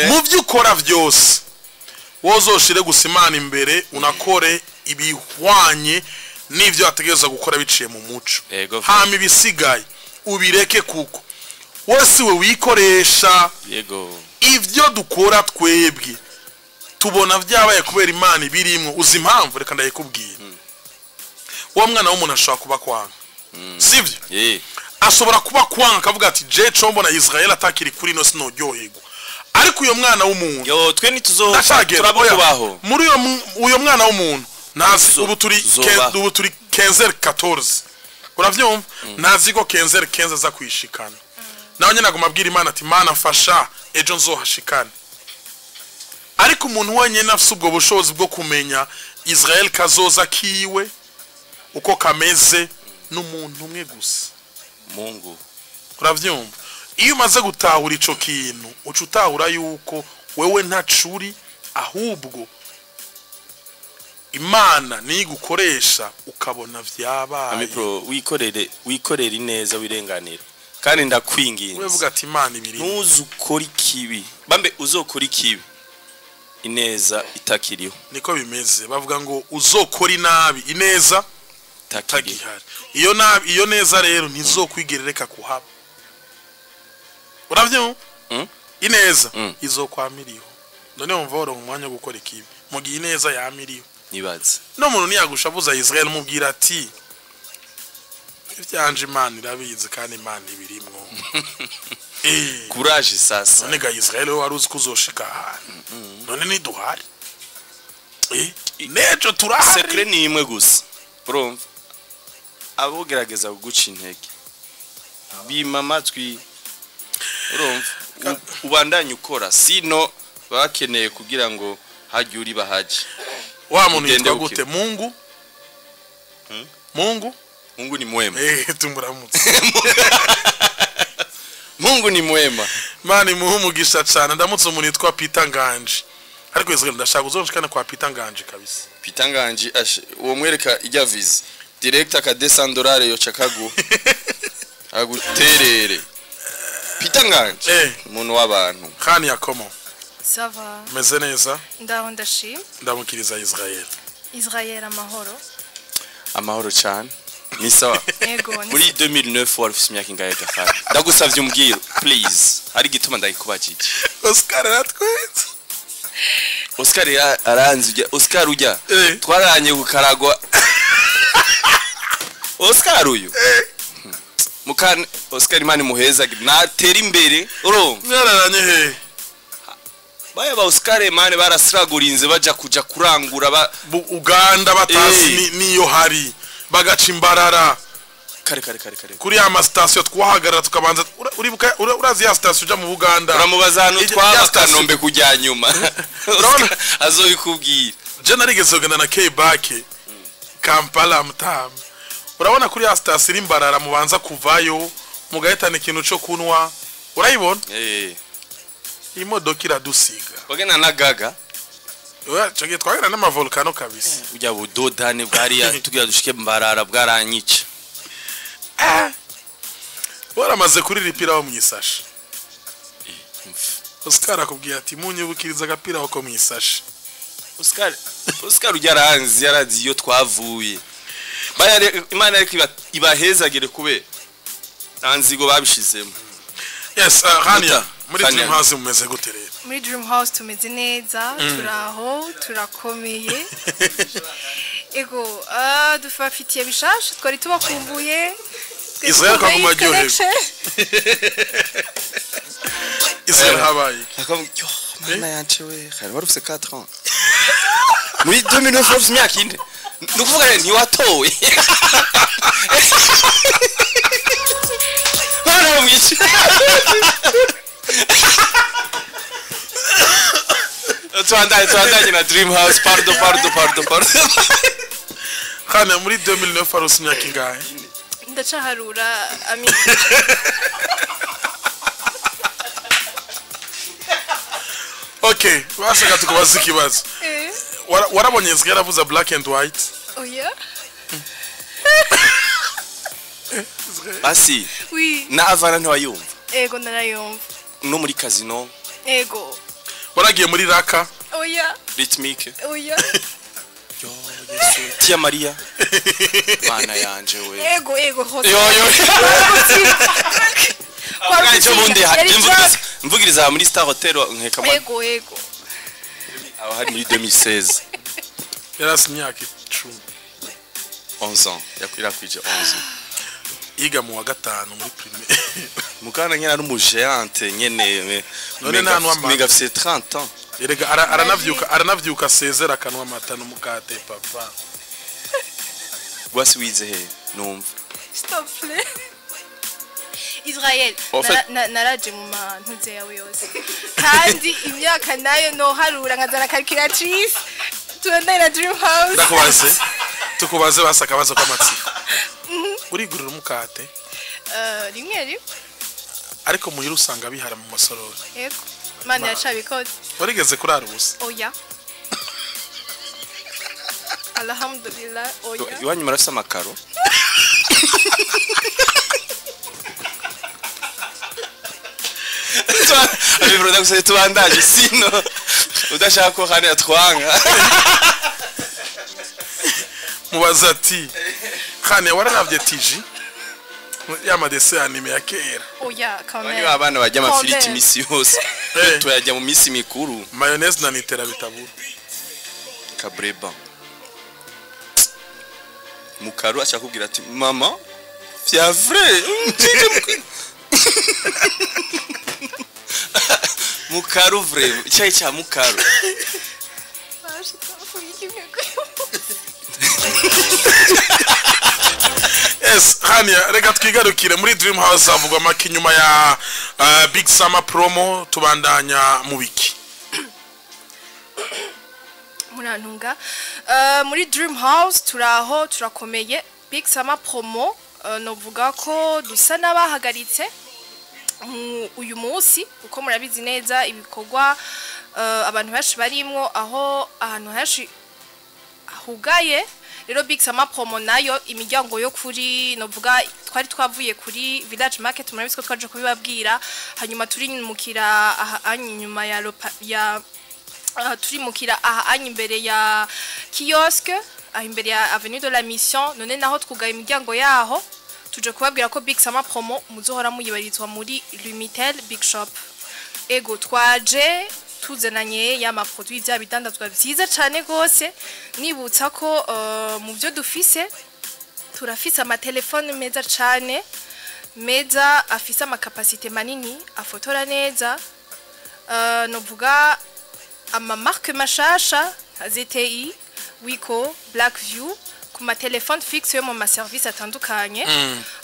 mu byo ukora byose, wozoshire gusa Imana imbere, unakore ibihwanye n'ivyo ategereza gukora biciye mu muco, hama ibisigaye ubireke kuko wose we wikoresha. Yego ivyo dukora twebwe tubona vyabaye kubera Imana ibirimwo. Uzi impamvu? Reka ndayikubwira. Wa mwana w'umuntu ashobora kuba kwanga, sivyo? Ashobora kuba kwanga akavuga ati je combona Israel atakiri kuri no sinojyohegwa. Ariko uyo mwana w'umuntu yo twe ntituzobaho muri uyo mwana w'umuntu nazi ubu turi 15h14 uravyumva, nazi ko 15h15 aza kwishikana. Nawe nyine aguma abwira Imana ati Mana mfasha ejo nzohashikane. Ariko umuntu wenyine afise ubwo bushobozi bwo kumenya Israel kazoza kiwe uko kameze n'umuntu umwe gusa, Mungu. Uravyumva? Iyo umaze gutahura ico kintu uca utahura yuko wewe ntacuri, ahubwo Imana nigukoresha ukabona vyabaye. Amipro wikorere ineza wirenganira. Kandi ndakwinginze wevuga ati Imana ibiri ntuzukora ikibi, bambe uzokora ikibi ineza itakiriho. Niko bimeze, bavuga ngo uzokora inabi ineza itagihari. Iyo nabi iyo neza rero ntizokwigerereka kuhaba. Uravyumva? Ineza izokwamiriho. None wumva woronka umwanya wo gukora ikibi mu gihe ineza yamiriho. Nibaze no muntu ntiyagushabuza Israel mubwira ati ivyanje Imana irabizi kandi Imana ibirimwo. Courage sasa. None ga Israel wari uzi kuzoshika ahantu. None niduhari. Nejo turahari. Secret ni imwe gusa. Urumva? Abogerageza kuguca intege bima amatwi, urumva? Ubandanye ukora, sino bakeneye kugira ngo hajye uri bahaje. Wa muntu yitwa gute? Mungu? Mungu? Mungu ni mwema. Tumuramutse. Mungu ni mwema. Mani muhumugisha cyane. Ndamutse umuntu yitwa Peter Nganji. Ariko Israel ndashaka uzonshikana kwa Peter Nganji kabisa. Peter Nganji uwo mwereka ijya visa direct aka $200 yo chakagu aguterere. Peter Nganji umuntu w'abantu. Khani yakomo. Ça va. Meze neza. Ndaho ndashima. Ndamukiriza Israel. Israel amahoro. Amahoro cyane. Ni sawa. Yego. Muri 2009 wari ufite imyaka ingahe gafara? Ndagusavye umbwire please. Hari gituma ndayikubajije. Oscar aratwetse. Oscar aranzi ujya. Oscar ujya. Twaranye gukaragwa. Oscar uyu. Mukan Oscar Imana muheza natera imbere urumva. Mwararanye he? Baya ba Oscar mane barasiragurinze baja kuja kurangura ba Uganda batazi niyo hari bagaca imbarara kare kare kare kare kuri ya station twahagarara tukabanza. Uribuka urazi ya station uja mu Buganda uramubaza hano twaba Kanombe kujya nyuma azobikubwira. Je narigeze kugenda na K-Back Kampala mutamu. Urabona kuri ya station iri imbarara mubanza kuvayo mugahitana ikintu cyo kunwa, urayibona? Imodoka iradusiga. Wagena na Gaga. Oya cyo twagena n'ama volcano kabisa. Ujya budodane bwariya tugira dushike mbarara bwaranyica. Waramaze kuri ripira wo mwisashe. Oscar akubwiye ati munyibukiriza agapira wako mwisashe. Oscar ujya aranzi yarazi iyo twavuye. Baya Imana ariko ibahezagire kubera anzigo babishizemo. Yes, Rania, muri Dream House mumeze gute rero? Muri Dream House tumeze neza, turaho, turakomeye. Ego, dufafitiye bishasha, twari tubakumbuye. Israel kaguma aryohewe. Israel habaye. Yo, mana yanje we, hari wari ufise 4 ans. Muri 2009 ufite imyaka 4, ni ukuvuga rero ntiwatowe. Bana mwica. Tubandanye na Dream House. Pardon, pardon, pardon, pardon. Hano muri 2009 wari imyaka ingahe? Ndacaharura, ami. Okay, bashaka tukubaza ikibazo. Warabonye nzika yaravuze black and white? Oya. Basi. Oui. Na Avana ntiwayumva? Ego, narayumva. No muri casino? Ego. Waragiye muri Raka? Oya. Rhythmique? Oya. Yo Yesu, Tia Maria. Bana yanje we. Ego, ego, hose. Yo yo. Kwa cyo bundi mvugiriza muri Star Hotel nkeka. Ego, ego. Aho hari muri 2016. Yarasi imyaka 10. 11 ans. Yakwira kwije 11 ans. Yiga mu wa 5 muri primaire. Mukana nyene ari umugéante nyene. None nta nwama. Mega afise 30 ans. Erega aranavyuka sezera akanwa amata n'umukate papa. Wasi wize he numva. Stop play. Israel, naraje mu mantuze yawe yose. Kandi imyaka nayo no harura nkazana calculatrice. Tuendane na Dream House. Ndakubaze. Tukubaze basakabazo kw'amatsiko. Urigurira umukate? Rimwe rimwe. Ariko muhira usanga bihara mu masorori. Yego. Mana yacabikoze. Warigeze kurara ubusa? Oya. Alhamdulillah, oya. Iwanyu murafise amakaro? Abibro ndagusabye tubandanye sino udashaka ko hane atwanga. Mubaza ati Hane wararavye TG ya madese anime ya kera? Oya, quand même. Banywa abana bajya amafiriti imisi yose. Tuyajya mu misi mikuru. Mayonnaise na Nutella bitabura. Kabreba. Mukaru acha kubwira ati mama, c'est vrai. Mukaru vrai, icyayi cya mukaru. Yes, Hania, reka twigarukire muri Dream House havugwa make nyuma ya Big Summer Promo, tubandanya mu biki? Murantunga. Muri Dream House turaho turakomeye. Big Summer Promo novuga ko dusa n'abahagaritse uyu munsi uko murabizi neza ibikorwa abantu benshi barimwo aho ahantu henshi hugaye. Rero Big Summer Promo nayo imiryango yo kuri novuga twari twavuye kuri Village Market, murabizi ko twaje kubibabwira, hanyuma turimukira aha inyuma ya turimukira aha imbere ya kiosque, aha imbere ya Avenue de la Mission. None naho twugaye imiryango yaho, tuje kubabwira ko Big Summer Promo muzohora muyibarizwa muri Lumitel Big Shop. Ego twaje tuzananye ya maproduit bya bidandazwa byiza cyane gose. Nibutsa ko mu byo dufise turafise amatelefone meza cyane, meza afise amakapasite manini, afotora neza, novuga ama marque mashasha ZTI, Wiko, Blackview ku ma telefone fixe yo mu ma service atandukanye,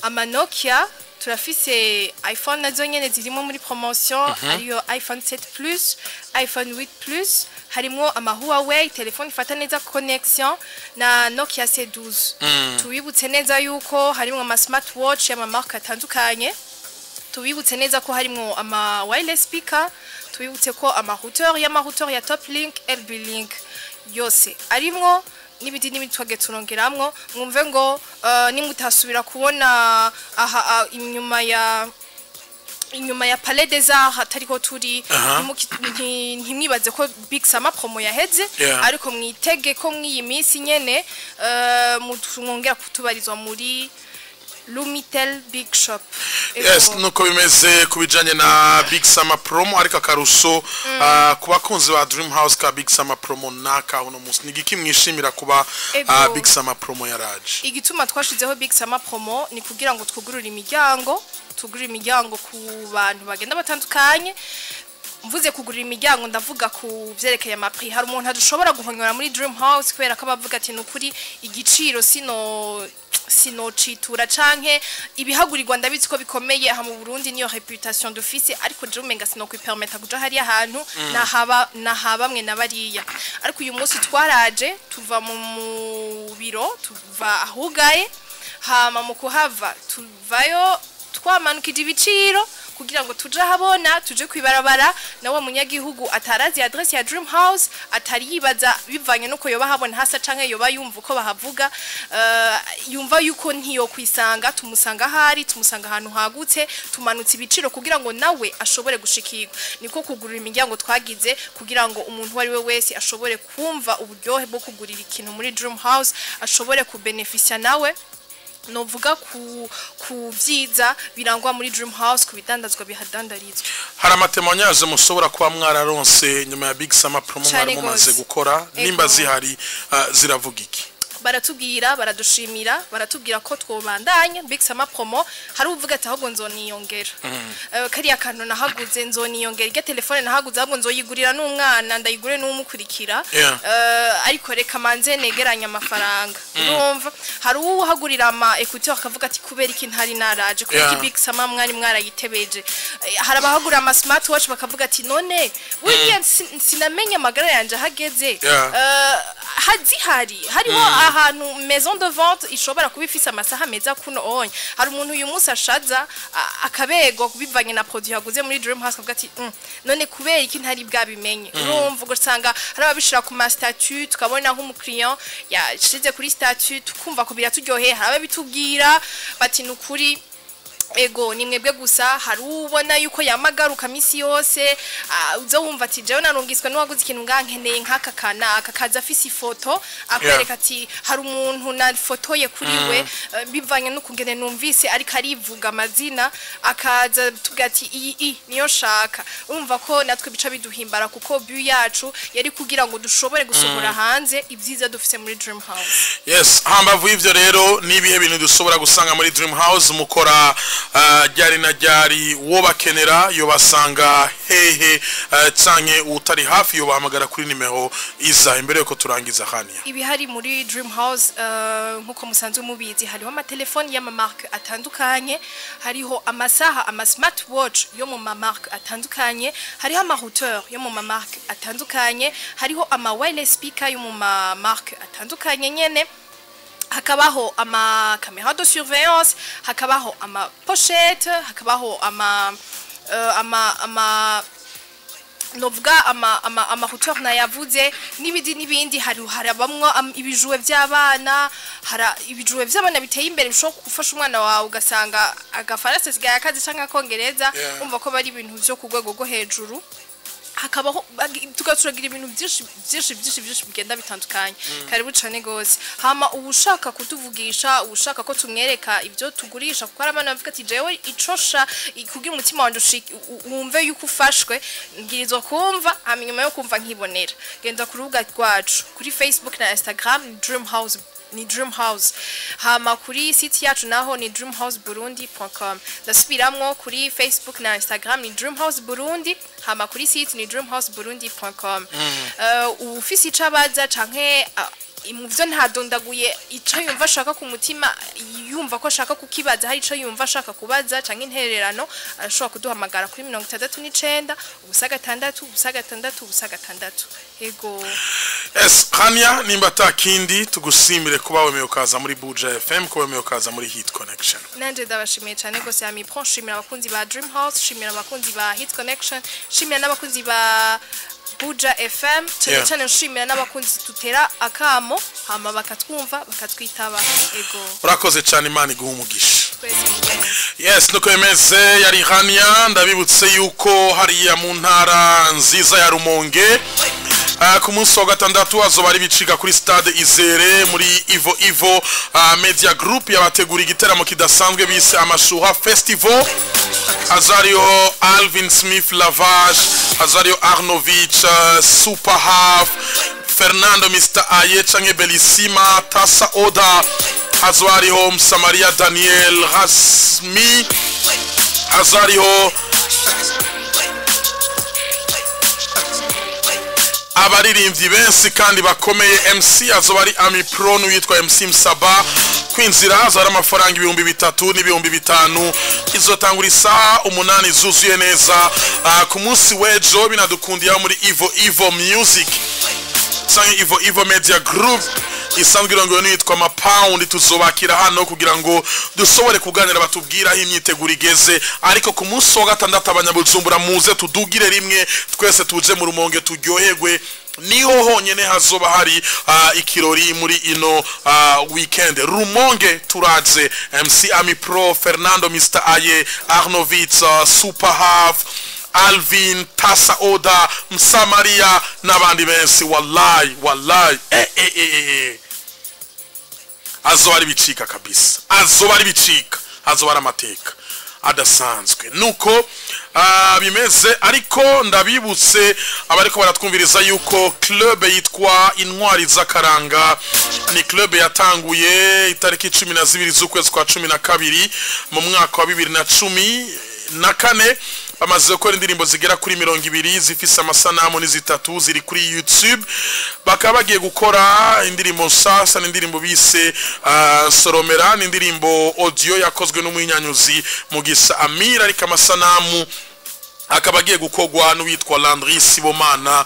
ama Nokia. Turafise iPhone nazo nyene zirimo muri promotion, ariyo iPhone 7 Plus, iPhone 8 Plus, harimo ama Huawei telefone ifata neza connection na Nokia C12. Tubibutse neza yuko harimo ama smartwatch y'ama marque atandukanye, tubibutse neza ko harimo ama wireless speaker, tubibutse ko ama routeur y'ama routeur ya Toplink, LB Link yose arimwo n'ibindi n'ibindi twage turongeramwo. Mwumve ngo nimutasubira kubona aha inyuma ya Palais des Arts atariko turi, ntimwibaze ko Big Summer Promo yaheze, ariko mwitege ko mwiyi minsi nyene mwongera kutubarizwa muri Lumitel Big Shop. Yes, nuko bimeze kubijanye na Big Summer Promo. Ariko akaruso ku bakunzi ba Dream House ka Big Summer Promo naka uno munsi ni giki mwishimira kuba Big Summer Promo yaraje? Igituma twashizeho Big Summer Promo ni kugira ngo twugurure imiryango, tugurure imiryango ku bantu bagenda batandukanye. Mvuze kugurira imiryango, ndavuga ku vyerekeye ama prix. Hari umuntu adashobora guhonyora muri Dream House kubera ko abavuga ati: "Nukuri igiciro sinocitura canke ibihagurirwa ndabizi ko bikomeye aha mu Burundi, niyo réputation dufise, ariko je umenga sinokwipermetta kuja hariya hantu nahaba nahabamwe na bariya." Ariko uyu munsi twaraje tuva mu biro, tuva ahugaye, hama mu kuhava tuvayo twamanukije ibiciro kugira ngo tuje ahabona, tuje kwibarabara nawe munyagihugu atarazi adresse ya Dream House, atari yibaza bivanye nuko yoba habona hasa canke yoba yumva uko bahavuga, yumva yuko ntiyo kwisanga. Tumusanga ahari, tumusanga ahantu hagutse, tumanutse ibiciro kugira ngo nawe ashobore gushikirwa. Niko kugurura imiryango twagize kugira ngo umuntu uwo ari we wese ashobore kumva uburyohe bwo kugurira ikintu muri Dream House, ashobore kubenefisia nawe novuga ku vyiza birangwa muri Dream House, ku bidandazwa bihadandarizwa. Hari ama témoignages mushobora kuba mwararonse nyuma ya Big Summer Promo Cane mwari mumaze gose. gukora? Ego. Nimba zihari, ziravuga iki? Baratubwira, baradushimira, baratubwira ko twobandanya Big Summer Promo. Hari uvuga ati: "Ahubwo nzoniyongera kariya kantu nahaguze, nzoniyongera irya telefone nahaguze, ahubwo nzoyigurira n'umwana, ndayigure n'umukurikira, ariko reka manze negeranya amafaranga." Urumva, hari uwuhagurira ama écouteur akavuga ati: "Kubera iki ntari naraje? Kubera iki Big Summer mwari mwarayitebeje?" Hari abahagurira ama smartwatch bakavuga ati: "None buriya sinamenye amagara yanje ahageze." Hazihari hariho ahantu maison de vente ishobora kuba ifise amasaha meza kuno onye. Hari umuntu uyu munsi ashaza akabegwa bivanye na produit yaguze muri Dream House, akavuga ati: None kubera iki ntari bwabimenye?" Urumva, ugasanga hari ababishira ku ma statut, tukabona nk'umukiriya yashize kuri statut, tukumva ko biraturyoheye. Hari ababitubwira bati: "Nukuri ego, ni mwebwe gusa." Hari ubona yuko yamagaruka misi yose, uza wumva ati: "Jewe narungiswe n'uwaguze ikintu nga, nkeneye nk'aka kana." Aka kaza afise ifoto akwereka ati: "Hari umuntu nafotoye kuri we, bivanye n'ukungene numvise ariko arivuga amazina." Akaza tuvuga ati: "Iyi i niyo shaka." Urumva ko natwe bica biduhimbara, kuko but yacu yari kugira ngo dushobore gusohora hanze ibyiza dufise muri Dream House. Yes, hambavu y'ivyo rero, n'ibihe bintu dushobora gusanga muri Dream House? Mukora ryari na ryari? Wo bakenera yo basanga hehe, canke utari hafi yo bahamagara kuri nimero iza imbere yuko turangiza haniya? Ibihari muri Dream House, nkuko musanzwe mubizi, hariho amatelefoni y'ama marque atandukanye, hariho amasaha, ama smart watch yo mu ma marque atandukanye, hariho ama routeur yo mu ma marque atandukanye, hariho ama wireless speaker yo mu ma marque atandukanye nyene, hakabaho ama caméra de surveillance, hakabaho ama pochette, hakabaho ama novuga ama routeur nayavuze, n'ibindi n'ibindi. Hari harabamwo ibijuwe by'abana, hara ibijuwe by'abana biteye imbere bishobora gufasha umwana wawe, ugasanga agafaransa sigaye akazi canke akongereza. Umva ko bari ibintu byo ku rwego rwo hejuru. Hakabaho tugaturagira ibintu byinshi byinshi byinshi byinshi bigenda bitandukanye. Karibu cane gose. Hama ubushaka kutuvugisha, ubushaka ko tumwereka ibyo tugurisha, kuko hari abana bavuga ati: "Jewe icosha kugira umutima wanje wumve yuko ufashwe, mbwirizwa kumva, hama inyuma yo kumva nkibonera." Genda ku rubuga rwacu kuri Facebook na Instagram, ni Dream House, ni Dream House. Hama kuri site yacu naho ni dreamhouseburundi.com. Ndasubiramwo, kuri Facebook na Instagram ni Dream House Burundi, hama kuri site ni dreamhouseburundi.com. Ufise ico abaza canke mu vyo ntadondaguye, ico yumva ashaka ku mutima, yumva ko ashaka kukibaza, hari ico yumva ashaka kubaza canke intererano, arashobora kuduhamagara kuri 69 0 6 0 6 0 6. Ego. Yes, Hania, nimba atakindi, tugusimire kuba wemeye ukaza muri Buja FM, kuba wemeye ukaza muri Hit Connection. Nanje ndabashimiye cyane rwose ya Mipro. Nshimira abakunzi ba Dream House, nshimira abakunzi ba Hit Connection, nshimira n'abakunzi ba Buja FM cyane cyane, nshimira n'abakunzi tutera akamo hama bakatwumva, bakatwitaba. Ego. Urakoze cyane, Imana iguha umugisha. Twese mugenzi. Yes, nuko bimeze. Yari Hania. Ndabibutse yuko hariya mu ntara nziza ya Rumonge, ku munsi wa gatandatu hazoba ari ibicika kuri stade Izere muri Ivo Ivo Media Group yabategura igiteramo kidasanzwe bise Amashuha Festival. Azariyo Alvin Smith Lavage, azariyo Arnovich, Super Half, Fernando Mr Aye canke Bellissima, Tasa Oda, hazoba hariho Msamaria Daniel Rasmi, hazariho Abaririmbyi benshi kandi bakomeye. MC azoba ari Ami Pro n'uwitwa MC Msaba. Kwinzira azoba ari amafaranga 3000 n'ibihumbi 5000. Izotangura isaha 8 zuzuye neza ku munsi w'ejo, binadukundiye muri Ivo Ivo Music canke Ivo Ivo Media Group isanzwe irongowe n'uwitwa Mapaundi. Tuzobakira hano kugira ngo dushobore kuganira, batubwira aho imyiteguro igeze. Ariko ku munsi wa gatandatu, abanyabujumbura muze tudugire rimwe twese, tuje mu Rumonge turyoherwe. Niho honyene hazoba hari ikirori muri ino weekend. Rumonge turaze. MC Ami Pro, Fernando, Mr Aye, Arnovitz, Super Half, Alvin, Tasa, Oda Msamaria n'abandi benshi. Wallahi wallahi, eh, eh, eh, eh. Azoba ari bicika kabisa, azoba ari bicika, azoba ari amateka adasanzwe. Nuko bimeze. Ariko ndabibutse abariko baratwumviriza yuko club yitwa Intwari z'Akaranga ni club yatanguye itariki 12 z'ukwezi kwa 12 mu mwaka wa 2014. Bamaze gukora indirimbo zigera kuri 20 zifise amasanamu, ni zitatu ziri kuri YouTube. Bakaba bagiye gukora indirimbo nshasha, n'indirimbo bise Soromera, n'indirimbo audio yakozwe n'umuhinyanyuzi Mugisa Amira, ariko amasanamu akaba agiye gukorwa n'uwitwa Landry Sibomana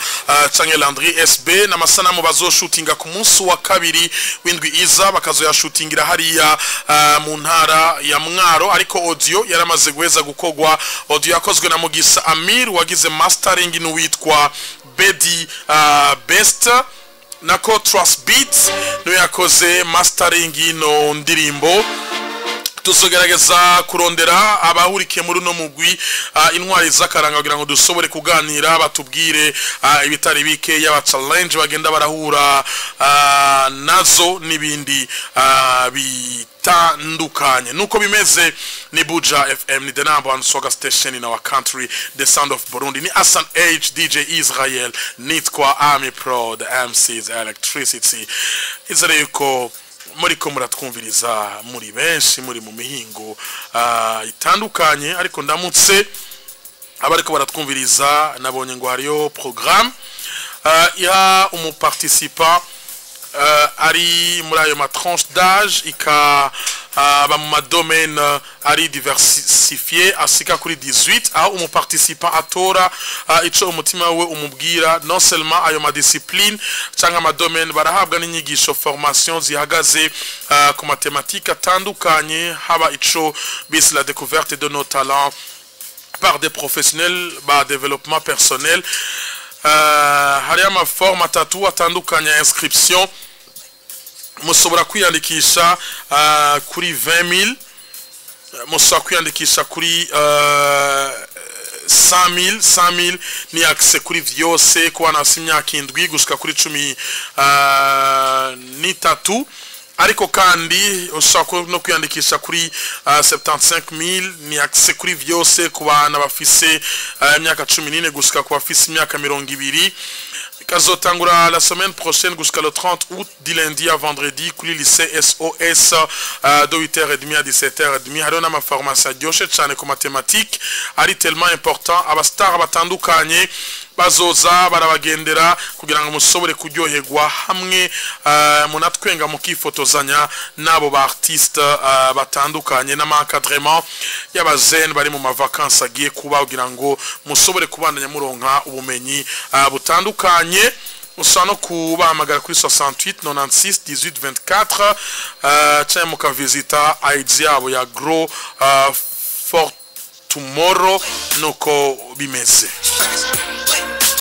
canke Landry SB. N'amasanamu bazoshutinga ku munsi wa kabiri w'indwi iza, bakazoyashutingira hariya mu ntara ya Mwaro. Ariko audio yaramaze guheza gukorwa. Audio yakozwe na Mugisa Amir, wagize mastering n'uwitwa Bedi Best, nako Trust Beats niwe yakoze mastering ino ndirimbo. Tuzogerageza kurondera abahurikiye muri uno mugwi Intwari z'Akaranga kugira ngo dushobore kuganira, batubwire ibitari bike, yaba challenge bagenda barahura nazo n'ibindi bitandukanye. Nuko bimeze. Ni Buja FM, ni the number one soga station in our country, the sound of Burundi. Ni Asan H, DJ Israel, nitwa Ami Pro, the MC's electricity. Izere yuko muriko muratwumviriza muri benshi, muri mu mihingo itandukanye. Ariko ndamutse abariko baratwumviriza. Nabonye ngo hariyo programme iha umuparticipant ari muri ayo ma tranche d'âge, ika ba mu madomaine ari diversifié asika kuri 18, aho umuparticipant atora ico umutima we umubwira. Non seulement ayo ma discipline cyangwa ama domaine, barahabwa n'inyigisho, formation zihagaze ku mathématique atandukanye, haba ico bise la découverte de nos talents par des professionnels ba développement personnel. Hariyo amaforme atatu atandukanye ya inscription. Mushobora kwiyandikisha kuri 20000, mushobora kwiyandikisha kuri 100000. 100000 ni accès kuri vyose ku bana bafise imyaka 7 gushika kuri 13. Ariko kandi ushobora no kwiyandikisha kuri 75000, ni accès kuri vyose ku bana bafise imyaka 14 gushika ku bafise imyaka 20. Kazotangura la semaine prochaine jusqu'à le 30 août, du lundi à vendredi, kuri lycée SOS, de 8h30 à 17h30. Hariho n'amaformation aryoshe cyane ku mathématique ari tellement important. Abastar batandukanye bazoza barabagendera kugira ngo mushobore kuryoherwa hamwe, munatwenga, mukifotozanya n'abo ba artiste batandukanye, n'ama encadrement y'abajene bari mu mavacances agiye kuba, kugira ngo mushobore kubandanya muronka ubumenyi butandukanye. Ushobora no kubahamagara kuri 68 96 18 24, cyangwa mukavisita IG yabo ya Grow for Tomorrow. Nuko bimeze.